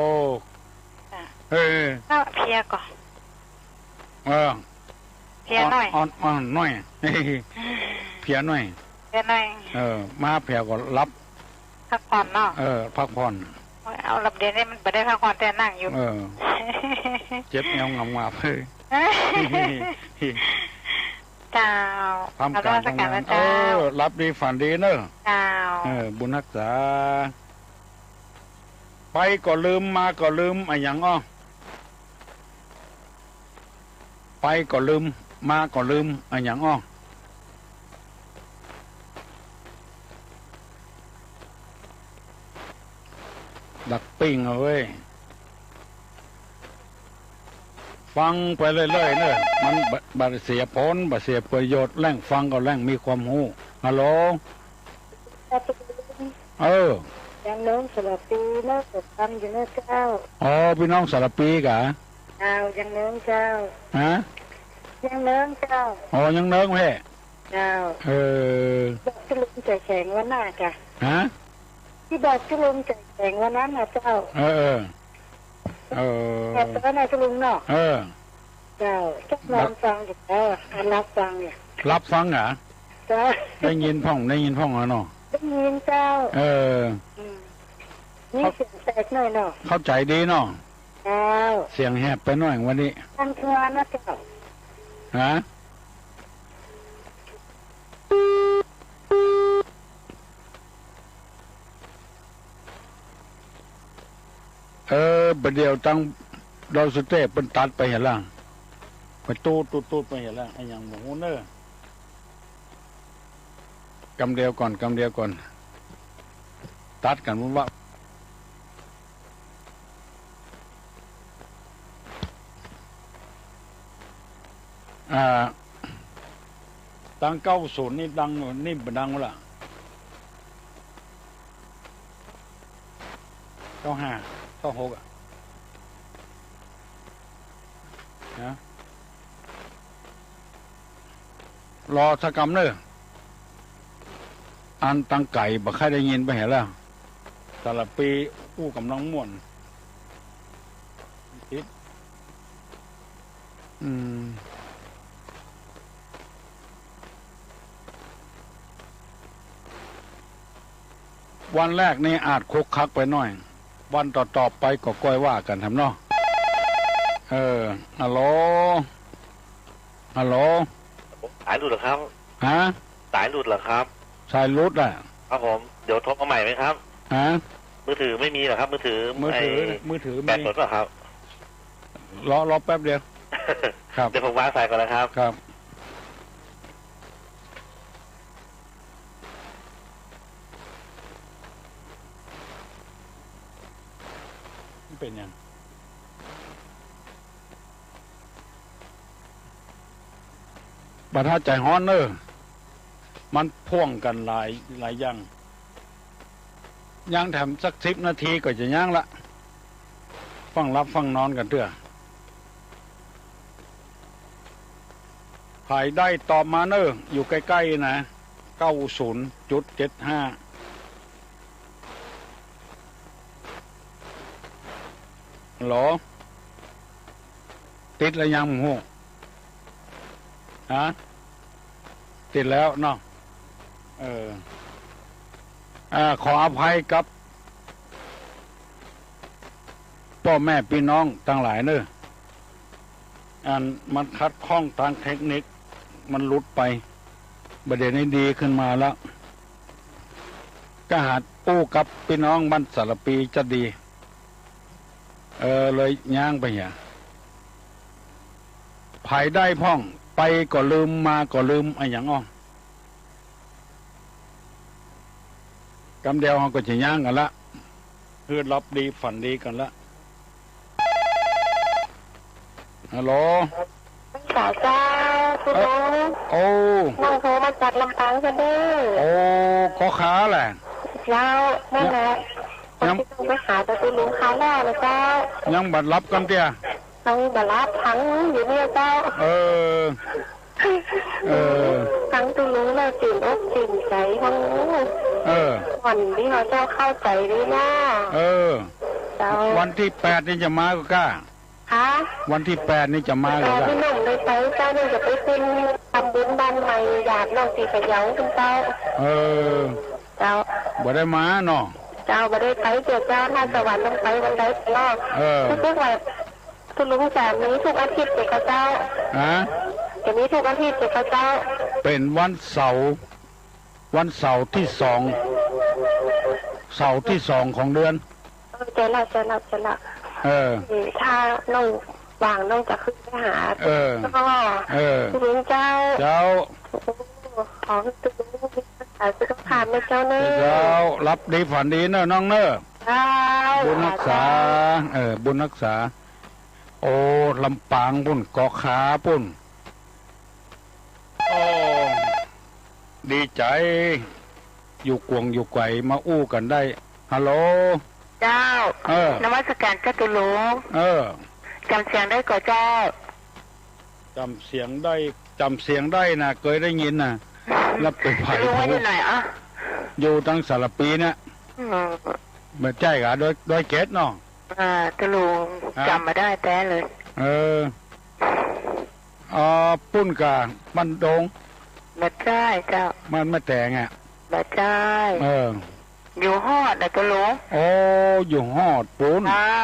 จ้ะ เออ ก็เพลียก่อน เออ เพลียหน่อย อ่อน อ่อน อ่อนหน่อย เพลียหน่อย เพลียหน่อย เออ มาเพลียก็หลับ พักผ่อนเนาะ เออ พักผ่อน เอาหลับเดี๋ยวนี้มันบ่ได้พักผ่อนแต่นั่งอยู่ เออ เจ็บแอวงำๆ เฮ้ย เจ้า ทำการ ขอโทษสักการ ทำงาน นะเจ้า เออ หลับดีฝันดีเนอะ เจ้า เออ บุญฮักษา ไปก็ลืม มาก็ลืม อะหยังอ้อ ไปก็ลืม มาก็ลืม อะหยังอ้อ ดักปิ้งเอาเว้ย ฟังไปเรื่อยๆ เนอะ มันบ่ บ่เสียผล บ่เสียประโยชน์ แหล่งฟังก็แหล่งมีความฮู้ ฮัลโหล เออ ยังเนิงสารภีเนอะ ฟังอยู่เนอะเจ้า อ๋อ ปี้น้องสารภีกะ เจ้า ยังเนิงเจ้า ฮะ ยังเนิงเจ้า อ๋อ ยังเนิงแท้ เจ้า เออ บอกตุ๊ลุงใจ๋แข็งวันนั้นกะ ฮะ ตี้บอกตุ๊ลุงใจ๋แข็งวันนั้นนะเจ้า เออ เออ เออ แอบตอนนั้นตุ๊ลุงเนาะ เออ เจ้า จักนอนฟังอยู่ เออ อันหลับฟังอยู่ หลับฟังเหรอ เจ้า ได้ยินพ่อง ได้ยินพ่องแล้วเนาะ ได้ยินเจ้า เออ อืม มีเสียงแตกหน่อยเนาะ เข้าใจ๋ดีเนาะ เจ้า เสียงแหบไปหน่อยวันนี้ ฟังทุกวันนะเจ้า ฮะ เออ บ่าเดี่ยวตังดอยสุเตพเปิ้นตัดไปเหียล่ะ ไปตูดๆๆ ไปเหียล่ะ อะหยังบ่ฮู้เนอะ กำเดียวก่อน กำเดียวก่อน ตัดกั๋นว่า อ่า ตังเก้าศูนย์นี่ดัง นี่บ่ดังละ เก้าห้า เก้าหก อะ นะ รอสักกำเนอะ อันตังไก๋บ่ใค่ได้ยินไปเหียแล้ว สารภีอู้ก๋ำลังม่วน ติด อืม วันแรกนี่อาจคลุกคลักไปหน้อย วันต่อๆ ไปก็ก้อยว่ากั๋นแหมเนาะ เออ ฮัลโหล ฮัลโหล สายหลุดเหรอครับ ฮะ สายหลุดเหรอครับ สายหลุดอะ ครับผม เดี๋ยวโทรมาใหม่ไหมครับ ฮะ มือถือไม่มีเหรอครับ มือถือ มือถือ ไอ้ มือถือมี แบตหมดเปล่าครับ รอ รอแป๊บเดียว ครับ เดี๋ยวผมวางสายก่อนนะครับ ครับ มันเป๋นหยัง บ่าเต้าใจ๋ฮ้อนเน่อ มันพ่วงกั๋นหลาย หลายอย่าง ยังแถมสักสิบนาทีก็จะยั้งละ ฟั่งหลับฟั่งนอนกั๋นเตื้อ ใผได้ตอบมาเน่อ อยู่ใก้ๆ นะ เก้าศูนย์จุดเจ็ดห้า ฮัลโหล ติดแล้วยังบ่ฮู้ ฮะ ติดแล้วเนาะ เออ อ่า ขออภัยกับป้อแม่ปี้น้องตังหลายเน่อ อันมันขัดข้องตางเทคนิค มันหลุดไป บ่าเดี่ยวนี้ดีขึ้นมาแล้ว ก็หัดอู้กับปี้น้องบ้านสารภีจะดี เออ เลยย้างไปเหีย ใผได้พ่อง ไปก็ลืม มาก็ลืม อะหยังอ้อ กำเดียวเฮาก็จะย้างกั๋นละ หื้อหลับดีฝันดีกั๋นละ ฮัลโหล สาเจ้า คุณลุง โอ้ น้องโทรมาจากลำปางเจ้าเน่อ โอ้ ก๊อค้าแหละ เจ้า นั่นแหละ ยัง คนตี้ต้องไปหาเจ้าคุณลุงคราวแรกนะเจ้า ยังบ่หลับกำเตื้อ ยังบ่หลับ ฟังอยู่เนี่ยเจ้า เออ เออ ฟังคุณลุงแล้วจื้นอกจื้นใจ๋ ฟัง เออ วันนี้เฮาเจ้าเข้าใจ๋ดีนะ เออ เจ้า วันตี้แปดนี่จะมาก่อก้า ฮะ วันตี้แปดนี่จะมาก่อก้า แปดนี่น้องได้ไปเจ้า นี่จะไปขึ้นทำบุญบ้านใหม่ญาติน้องตี้พะเยาพุ้นเจ้า เออ เจ้า บ่ได้มาเนาะ เจ้า บ่ได้ไปเตื้อเจ้า ถ้าสวรรค์ต้องไปวันใดเนาะ เออ รู้สึกว่าคุณลุงจะมีทุกอาทิตย์เตื้อก่อเจ้า ฮะ จะมีทุกอาทิตย์เตื้อก่อเจ้า เป๋นวันเสาร์ วันเสาร์ตี้สอง เสาร์ตี้สองของเดือน เออ เจ้าละ เจ้าละ เจ้าละ เออ เออ ถ้าน้องว่างน้องจะขึ้นไปหา เออ เจ้า เออ คุณลุงเจ้า เจ้า โอ้ ขอหื้อคุณลุงมีรักษาสุขภาพนะเจ้าเน่อ เจ้า หลับดีฝันดีเน่อน้องเน่อ เจ้า บุญฮักษา เจ้า เออ บุญฮักษา โอ้ ลำปางปู้น ก๊อค้าปู้น โอ้ ดีใจ๋ อยู่กวางอยู่ไก๋มาอู้กั๋นได้ ฮัลโหล เจ้า เออ นมัสก๋านเจ้าตุ๊ลุง เออ จ๋ำเสียงได้ก่อเจ้า จ๋ำเสียงได้ จ๋ำเสียงได้นะ เกยได้ยินนะ แล้วเป๋นใผ ตุ๊ลุงอยู่ไหนอะ อยู่ตางสารภีเนี่ย อืม บ่ใจ้ก่า ดอย ดอยเก็ดเนาะ อ่า ตุ๊ลุง ฮะ จ๋ำบ่ได้แต๊เลย เออ อ๋อ ปู้นก่า บ้านดง บ่ใจ้เจ้า บ้านแม่แตงอะ บ่ใจ้ เออ อยู่ฮอดนะตุ๊ลุง โอ้ อยู่ฮอดปู้น เจ้า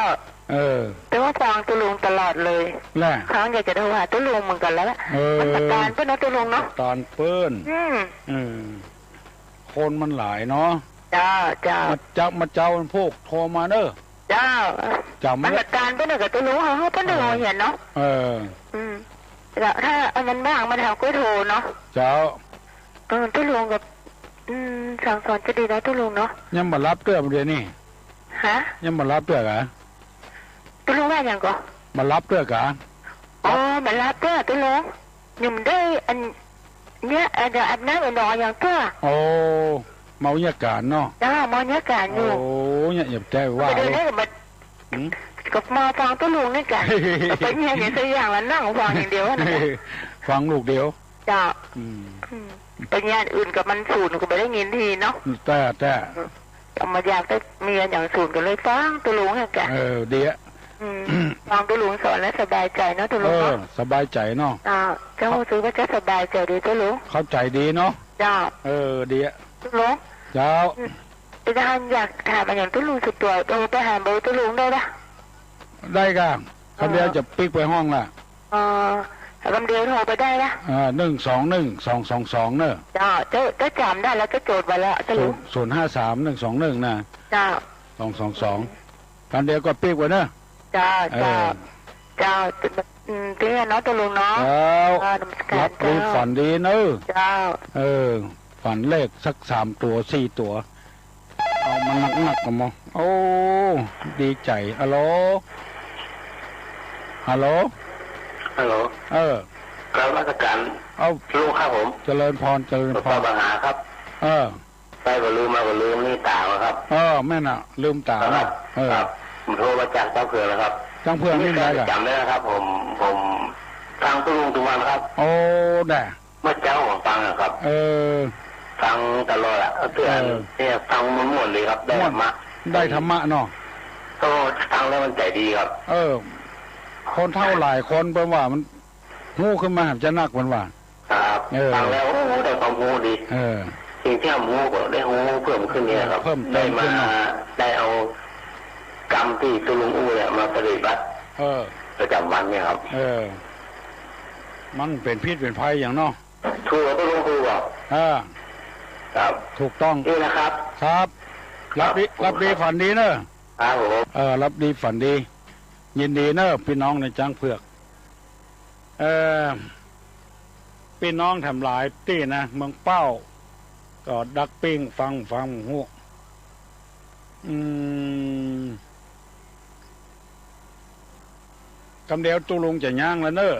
เออ แต่ว่าฟังตุ๊ลุงตลอดเลย แหละ ครั้งอยากจะโทรหาตุ๊ลุงเหมือนกั๋นแล้วแหละ เออ มันบ่ตานเปิ้นเนาะตุ๊ลุงเนาะ บ่ตานเปิ้น อืม เออ คนมันหลายเนาะ เจ้า เจ้า มาเจ๊า มาเจ๊ามันพวกโทรมาเน่อ เจ้า จ๋ำ มันบ่ตานเปิ้นเน่อก่อตุ๊ลุง เฮา เฮาเปิ้นเน่อ เออ เหียเนาะ เออ อืม แล้วถ้าอันนั้นว่างมาเฮาก็โทรเนาะ เจ้า เออ ตุ๊ลุงกับ อืม สั่งสอนจะดีเนาะตุ๊ลุงเนาะ ยังบ่หลับเตื้อเดี๋ยวนี้ ฮะ ยังบ่หลับเตื้อก่า ตุ๊ลุงว่าหยังก่อ บ่หลับเตื้อก่า อ๋อ บ่หลับเตื้อตุ๊ลุง ยังบ่ได้อัน เนี่ย เอ่อ เดี๋ยวอาบน้ำอาบหนองอย่างเตื้อ โอ้ เมาเยียะก๋านเนาะ เจ้า เมาเยียะก๋านอยู่ โอ้ เนี่ย อย่าไปว่า บ่ได้ เลย เลย บ่ หืม ก็มาฟังตุ๊ลุงนี่ก่า ไปเยียะหยังสักอย่างละ นั่งฟังอย่างเดียวนะ ฟังลูกเดียว เจ้า อืม อืม ไปเยียะอย่างอื่นก็มันสูญก็บ่ได้ยินทีเนาะ แต่ แต่ ก็บ่อยากได้เยียะอย่างสูญก็เลยฟังตุ๊ลุงนี่ก่า เออ ดีอะ อืม ฟังตุ๊ลุงสอนแล้วสบายใจ๋เนาะตุ๊ลุงเนาะ เออ สบายใจ๋เนาะ เจ้า เจ้า รู้สึกว่าจะสบายใจ๋ดีตุ๊ลุง เข้าใจ๋ดีเนาะ เจ้า เออ ดีอะ ตุ๊ลุง เจ้า อืม เป๋นอันอยากถามอะหยังตุ๊ลุงสุดตั๋ว โทรไปหาเบอร์ตุ๊ลุงได้ปะ ได้ก่ะ กำเดียวจะปิ๊กไปห้องละ อ๋อ กำเดียวโทรไปได้ปะ อ่า หนึ่งสองหนึ่ง สองสองสอง เน่อ เจ้า เจ้าจ๋ำได้แล้ว เจ้าจ๋ดไว้แล้ว เจ้าลุง ศูนย์ ศูนย์ห้าสาม หนึ่งสองหนึ่ง นะ เจ้า สองสองสอง กำเดียวก็ปิ๊กไว้เน่อ เจ้า เออ เจ้า เจ้า อืม เตี้ยเนาะตุ๊ลุงเนาะ เจ้า เออ นมัสก๋าน หลับดี เจ้า ฝันดีเน่อ เจ้า เออ ฝันเลขสักสามตั๋วสี่ตั๋ว เอามาหนักๆ ก่อนมอ โอ้ ดีใจ๋ ฮัลโหล ฮัลโหล ฮัลโหล เออ กราบนมัสก๋าน เอ้า ลุงครับผม เจริญพร เจริญพร ขอปัญหาครับ เออ ไปบ่ลืม มาบ่ลืม นี่ต๋าครับ เออ แม่นน่ะ ลืมต๋า ครับ เนาะ เออ ครับ ผมโทรมาจากจ้างเผือกนะครับ จ้างเผือกนี่ นี่ใคร ได้ก่ะ จ๋ำได้นะครับ ผม ผมฟังตุ๊ลุงทุกวันครับ โอ้ ได้ เมื่อเจ๊าผมฟังอะครับ เออ ฟังตลอดอะ เออ เนี่ย ฟังม่วนๆ ดีครับ ได้ธรรมะ ม่วน ได้ธรรมะเนาะ ก็ฟังแล้วมันใจ๋ดีครับ เออ คนเฒ่าหลายคนเปิ้นว่ามัน ฮู้ขึ้นมาจะนักเปิ้นว่า ครับ เออ ฟังแล้ว โอ้ ได้ความฮู้ดี เออ สิ่งตี้บ่ฮู้ก็ได้ฮู้เพิ่มขึ้นเนี่ยครับ เพิ่มเติมขึ้นเนาะ ได้มา ได้เอากำตี้ตุ๊ลุงอู้เนี่ยมาปฏิบัติ เออ ประจ๋ำวันเนี่ยครับ เออ มันเป๋นพิษเป๋นภัยหยังเนาะ ถูกครับตุ๊ลุง ถูกครับ เออ ครับ ถูกต้อง นี่นะครับ ครับ ครับ หลับดี หลับดีฝันดีเน่อ ครับผม เออ หลับดีฝันดี ยินดีเน่อ ปี้น้องในจ้างเผือก เอ่อ ปี้น้องแถมหลายตี้นะ เมืองเป้า ก็ดักปิ้งฟัง ฟังฮู้ อืม กำเดียวตุ๊ลุงจะย้างแล้วเน่อ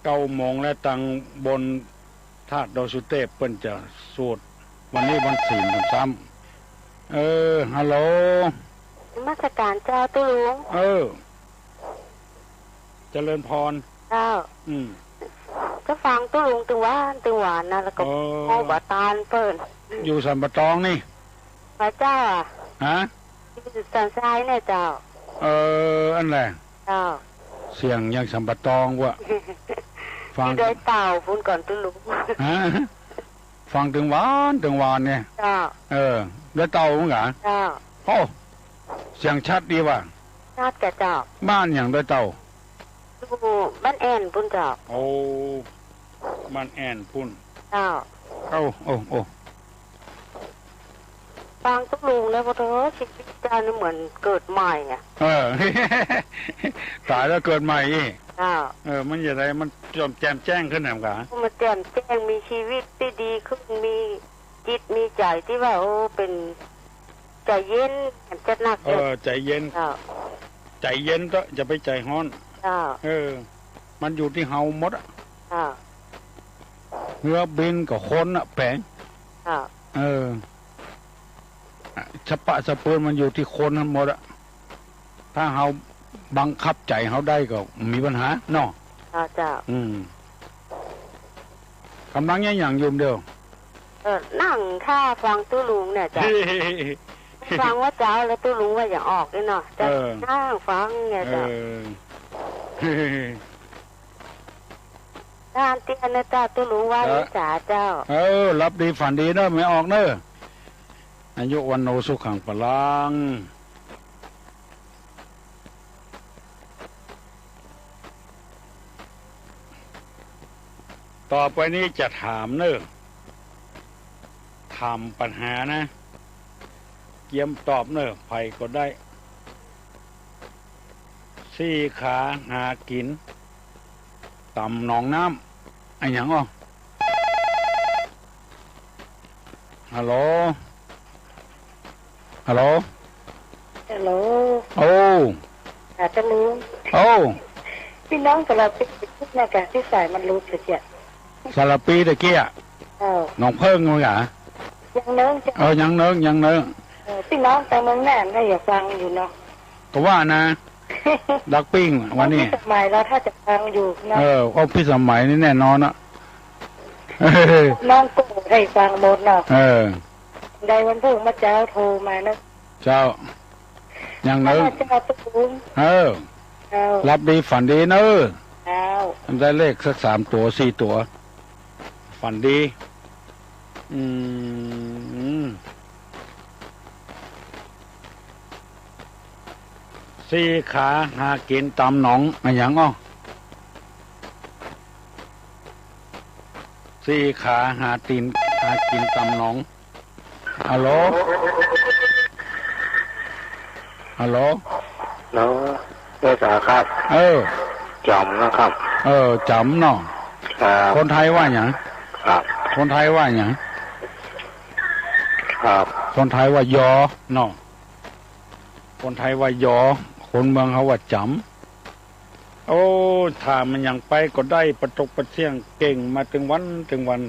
เก้าโมงแล้ว ตังบนธาตุดอยสุเตพเปิ้นจะสวด วันนี้วันศีลซ้ำ เออ ฮัลโหล นมัสก๋านเจ้าตุ๊ลุง เออ เจริญพร เจ้า อืม ก็ฟังตุ๊ลุงตึงวันตึงวันนะ แล้วก็ อ๋อ โอ้ บาตานเปิ้น อยู่สันป่าตองนี่ พระเจ้าอะ ฮะ อยู่สันทรายเนี่ยเจ้า เออ อันแหละ เจ้า เสียงอย่างสันป่าตองว่ะ ฟัง อยู่ดอยเต่าพุ้นก่อตุ๊ลุง ฮะ ฟังตึงวันตึงวันเนี่ย เจ้า เออ ดอยเต่าเหมือนกั๋น เจ้า โอ้ เสียงชัดดีว่ะ ชัดก่ะเจ้า บ้านหยังดอยเต่า อยู่บ้านแอ่นพุ้นเจ้า โอ้ บ้านแอ่นพุ้น เจ้า โอ้ โอ้ โอ้ ฟังตุ๊ลุงแล้ว โอ้โธ่ ชีวิตเจ้านี่เหมือนเกิดใหม่อะ เออ ต๋ายแล้วเกิดใหม่อี้ เจ้า เออ มันจะได้ มันแจ่มแจ้งขึ้นแหมก๋า มันแจ่มแจ้ง มีชีวิตตี้ดีขึ้น มีจิตมีใจ๋ตี้ว่า โอ้ เป๋นใจ๋เย็น จะนัก เออ ใจ๋เย็น เจ้า ใจ๋เย็นเต๊อะ อย่าไปใจ๋ฮ้อน เจ้า เออ มันอยู่ตี้เฮาหมดอะ เจ้า เฮือบินกับคนน่ะแป๋ง เจ้า เออ สะปะสะปืนมันอยู่ตี้คนนั้นหมดอะ ถ้าเฮาบังคับใจ๋เฮาได้ก็บ่มีปัญหาเนาะ เจ้า เจ้า อืม ก่ำลังเยียะหยังอยู่เดี่ยว เออ นั่งท่าฟังตุ๊ลุงเนี่ยเจ้า ฟังว่าเจ๊าแล้วตุ๊ลุงว่าหยังออกนี่เนาะ เจ้า เออ นั่งฟังเนี่ยเจ้า เออ ด้านเตี้ยนะเจ้า ตุ๊ลุงว่า เออ อิจฉาเจ้า เออ หลับดีฝันดีเน่อ แม่ออกเน่อ อายุ วัณโณ สุขัง พลัง ต่อไปนี้จะถามเน่อ ถามปัญหานะ เกียมตอบเน่อ ใผก็ได้ สี่ขาหากิ๋น ต่ำหนองน้ำ อะหยังอ้อ ฮัลโหล ฮัลโหล ฮัลโหล โอ้ ค่ะ เจ้าลุง โอ้ ปี้น้องสารภีนะกะ ตี้สายมันหลุดไปเสีย สารภีตะกี้อะ เออ หนองเพิ่งมั้งกะ ยังเนิ่งเจ้า เออ ยังเนิ่ง ยังเนิ่ง เออ ปี้น้องตางเมืองน่านก็อยากฟังอยู่เนาะ ก็ว่านะ ดักปิ้งวันนี้ เอาพิสมัยแล้วถ้าจะฟังอยู่นะ เออ เอาพิสมัยนี่แน่นอนอะ น้องก็ได้ฟังหมดเนาะ เออ ได้วันเพิ่งมาเจ๊าโทรมานะ เจ้า ยังเนิ่ง เจ้าตุ๊ลุง เออ เจ้า หลับดีฝันดีเน่อ เจ้า ได้เลขสักสามตั๋วสี่ตั๋ว ฝันดี อืม สี่ขาหากิ๋นต๋ามหนอง อะหยังอ้อ สี่ขาหากิ๋น หากิ๋นต๋ามหนอง ฮัลโหล ฮัลโหล ฮัลโหล เออ จ๋าครับ เออ จ๋ำนะครับ เออ จ๋ำเนาะ ครับ คนไทยว่าหยัง ครับ คนไทยว่าหยัง ครับ คนไทยว่ายอเนาะ คนไทยว่ายอ คนเมืองเฮาว่าจ๋ำ โอ้ ถ้ามันหยังไปก็ได้ ปะตกปะเสี้ยงเก่งมาตึงวันตึงวัน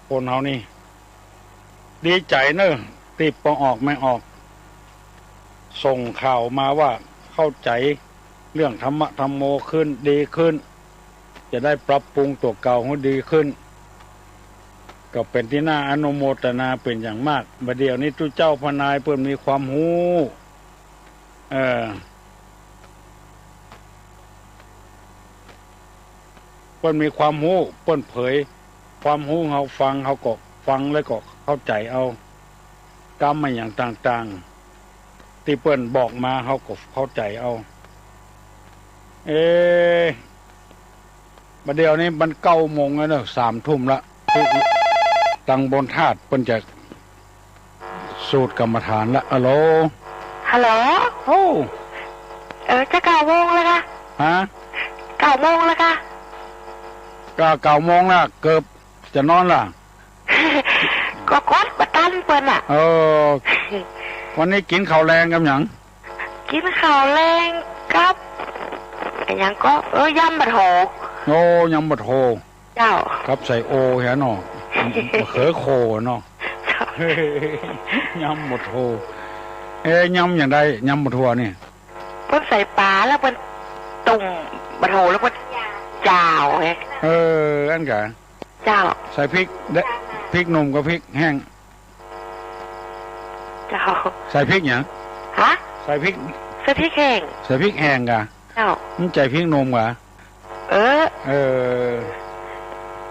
คนเฮานี่ ดีใจ๋เน่อ ตี้ป้อออกแม่ออก ส่งข่าวมาว่าเข้าใจ๋เรื่องธรรมะธัมโมขึ้น ดีขึ้น จะได้ปรับปรุงตั๋วเก่าหื้อดีขึ้น ก็เป๋นตี้น่าอนุโมตนาเป๋นอย่างมาก บ่าเดี่ยวนี้ตุ๊เจ้าพระนายเปิ้นมีความฮู้ เออ เปิ้นมีความฮู้ เปิ้นเผยความฮู้เฮาฟัง เฮาก็ฟังแล้วก็เข้าใจ๋เอา กำอะหยังต่างๆ ตี้เปิ้นบอกมา เฮาก็เข้าใจ๋เอา เอ๊ะ บ่าเดี่ยวนี้มันเก้าโมงแล้วเน่อ สามทุ่มละ ตังบนธาตุเปิ้นจะสูตรกรรมฐานละ ฮัลโหล ฮัลโหล โอ้ เออ จะเก้าโมงแล้วกา ฮะ เก้าโมงแล้วกา ก็เก้าโมงละ เกือบจะนอนละ ก็กดบ่ตันเปิ้นอะ เออ วันนี้กิ๋นข้าวแลงกับหยัง กิ๋นข้าวแลงกับ อะหยังก็ เออ ยำบ่าโถ โอ้ ยำบ่าโถ เจ้า กับใส่โอแหะเนาะ บ่าเขือโขเนาะ เจ้า ยำบ่าโถ เอ๊ะ ยำอย่างใด ยำบ่าโถนี่ เปิ้นใส่ป๋าแล้วเปิ้นตุ้มบ่าโถแล้วเปิ้นจ่าวไง เออ อันกา เจ้า ใส่พริกเด้อ พริกหนุ่มกับพริกแห้ง เจ้า ใส่พริกหยัง ฮะ ใส่พริก ใส่พริกแห้ง ใส่พริกแห้งกา เจ้า มันใจ้พริกหนุ่มกา เออ เออ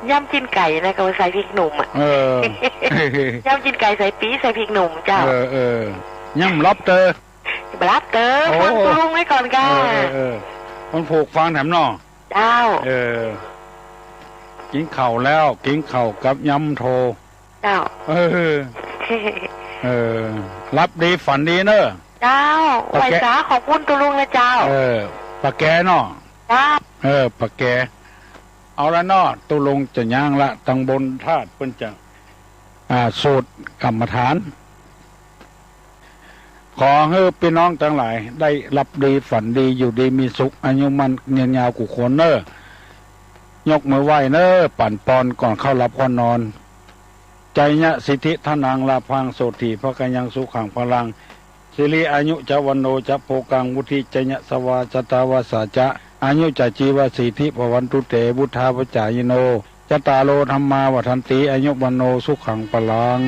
ยำจีนไก่นะ ก็ใส่พริกหนุ่มอะ เออ ยำจีนไก่ใส่ปี๊ ใส่พริกหนุ่มเจ้า เออ เออ ยำลับเตอ บ่ลับเตอ โอ้ คนตูลุงไว้ก่อนกา เออ เออ เออ คนผูกฟังแถมเนาะ เจ้า เออ กิ๋นข้าวแล้ว กิ๋นข้าวกับยำโถ เจ้า เออ เออ หลับดีฝันดีเน่อ เจ้า ปะแก ไหว้สาขอบคุณตูลุงนะเจ้า เออ ปะแกเนาะ เจ้า เออ ปะแก เอาละเนาะ ตูลุงจะย้างละ ตังบนธาตุเปิ้นจะ อ่า สูตรกรรมฐาน ขอหื้อปี้น้องตังหลายได้หลับดีฝันดี อยู่ดีมีสุข อายุมั่นยืนยาวกู้คนเน่อ ยกมือไหว้เน่อ ปั๋นปอนก่อนเข้าหลับเข้านอน ไชยะสิทธิธนังลาภังโสตถีภะคะยังสุขังพลัง สิริอายุจะวัณโณจะโภคังวุฒิจะยะสะวาชะตาวาสาจะ อายุจะจีวะสีทธิภะวันตุเต วุฒาปะจายิโน จัตตาโรธัมมาวัฑฒันติ อายุวัณโณสุขังพลัง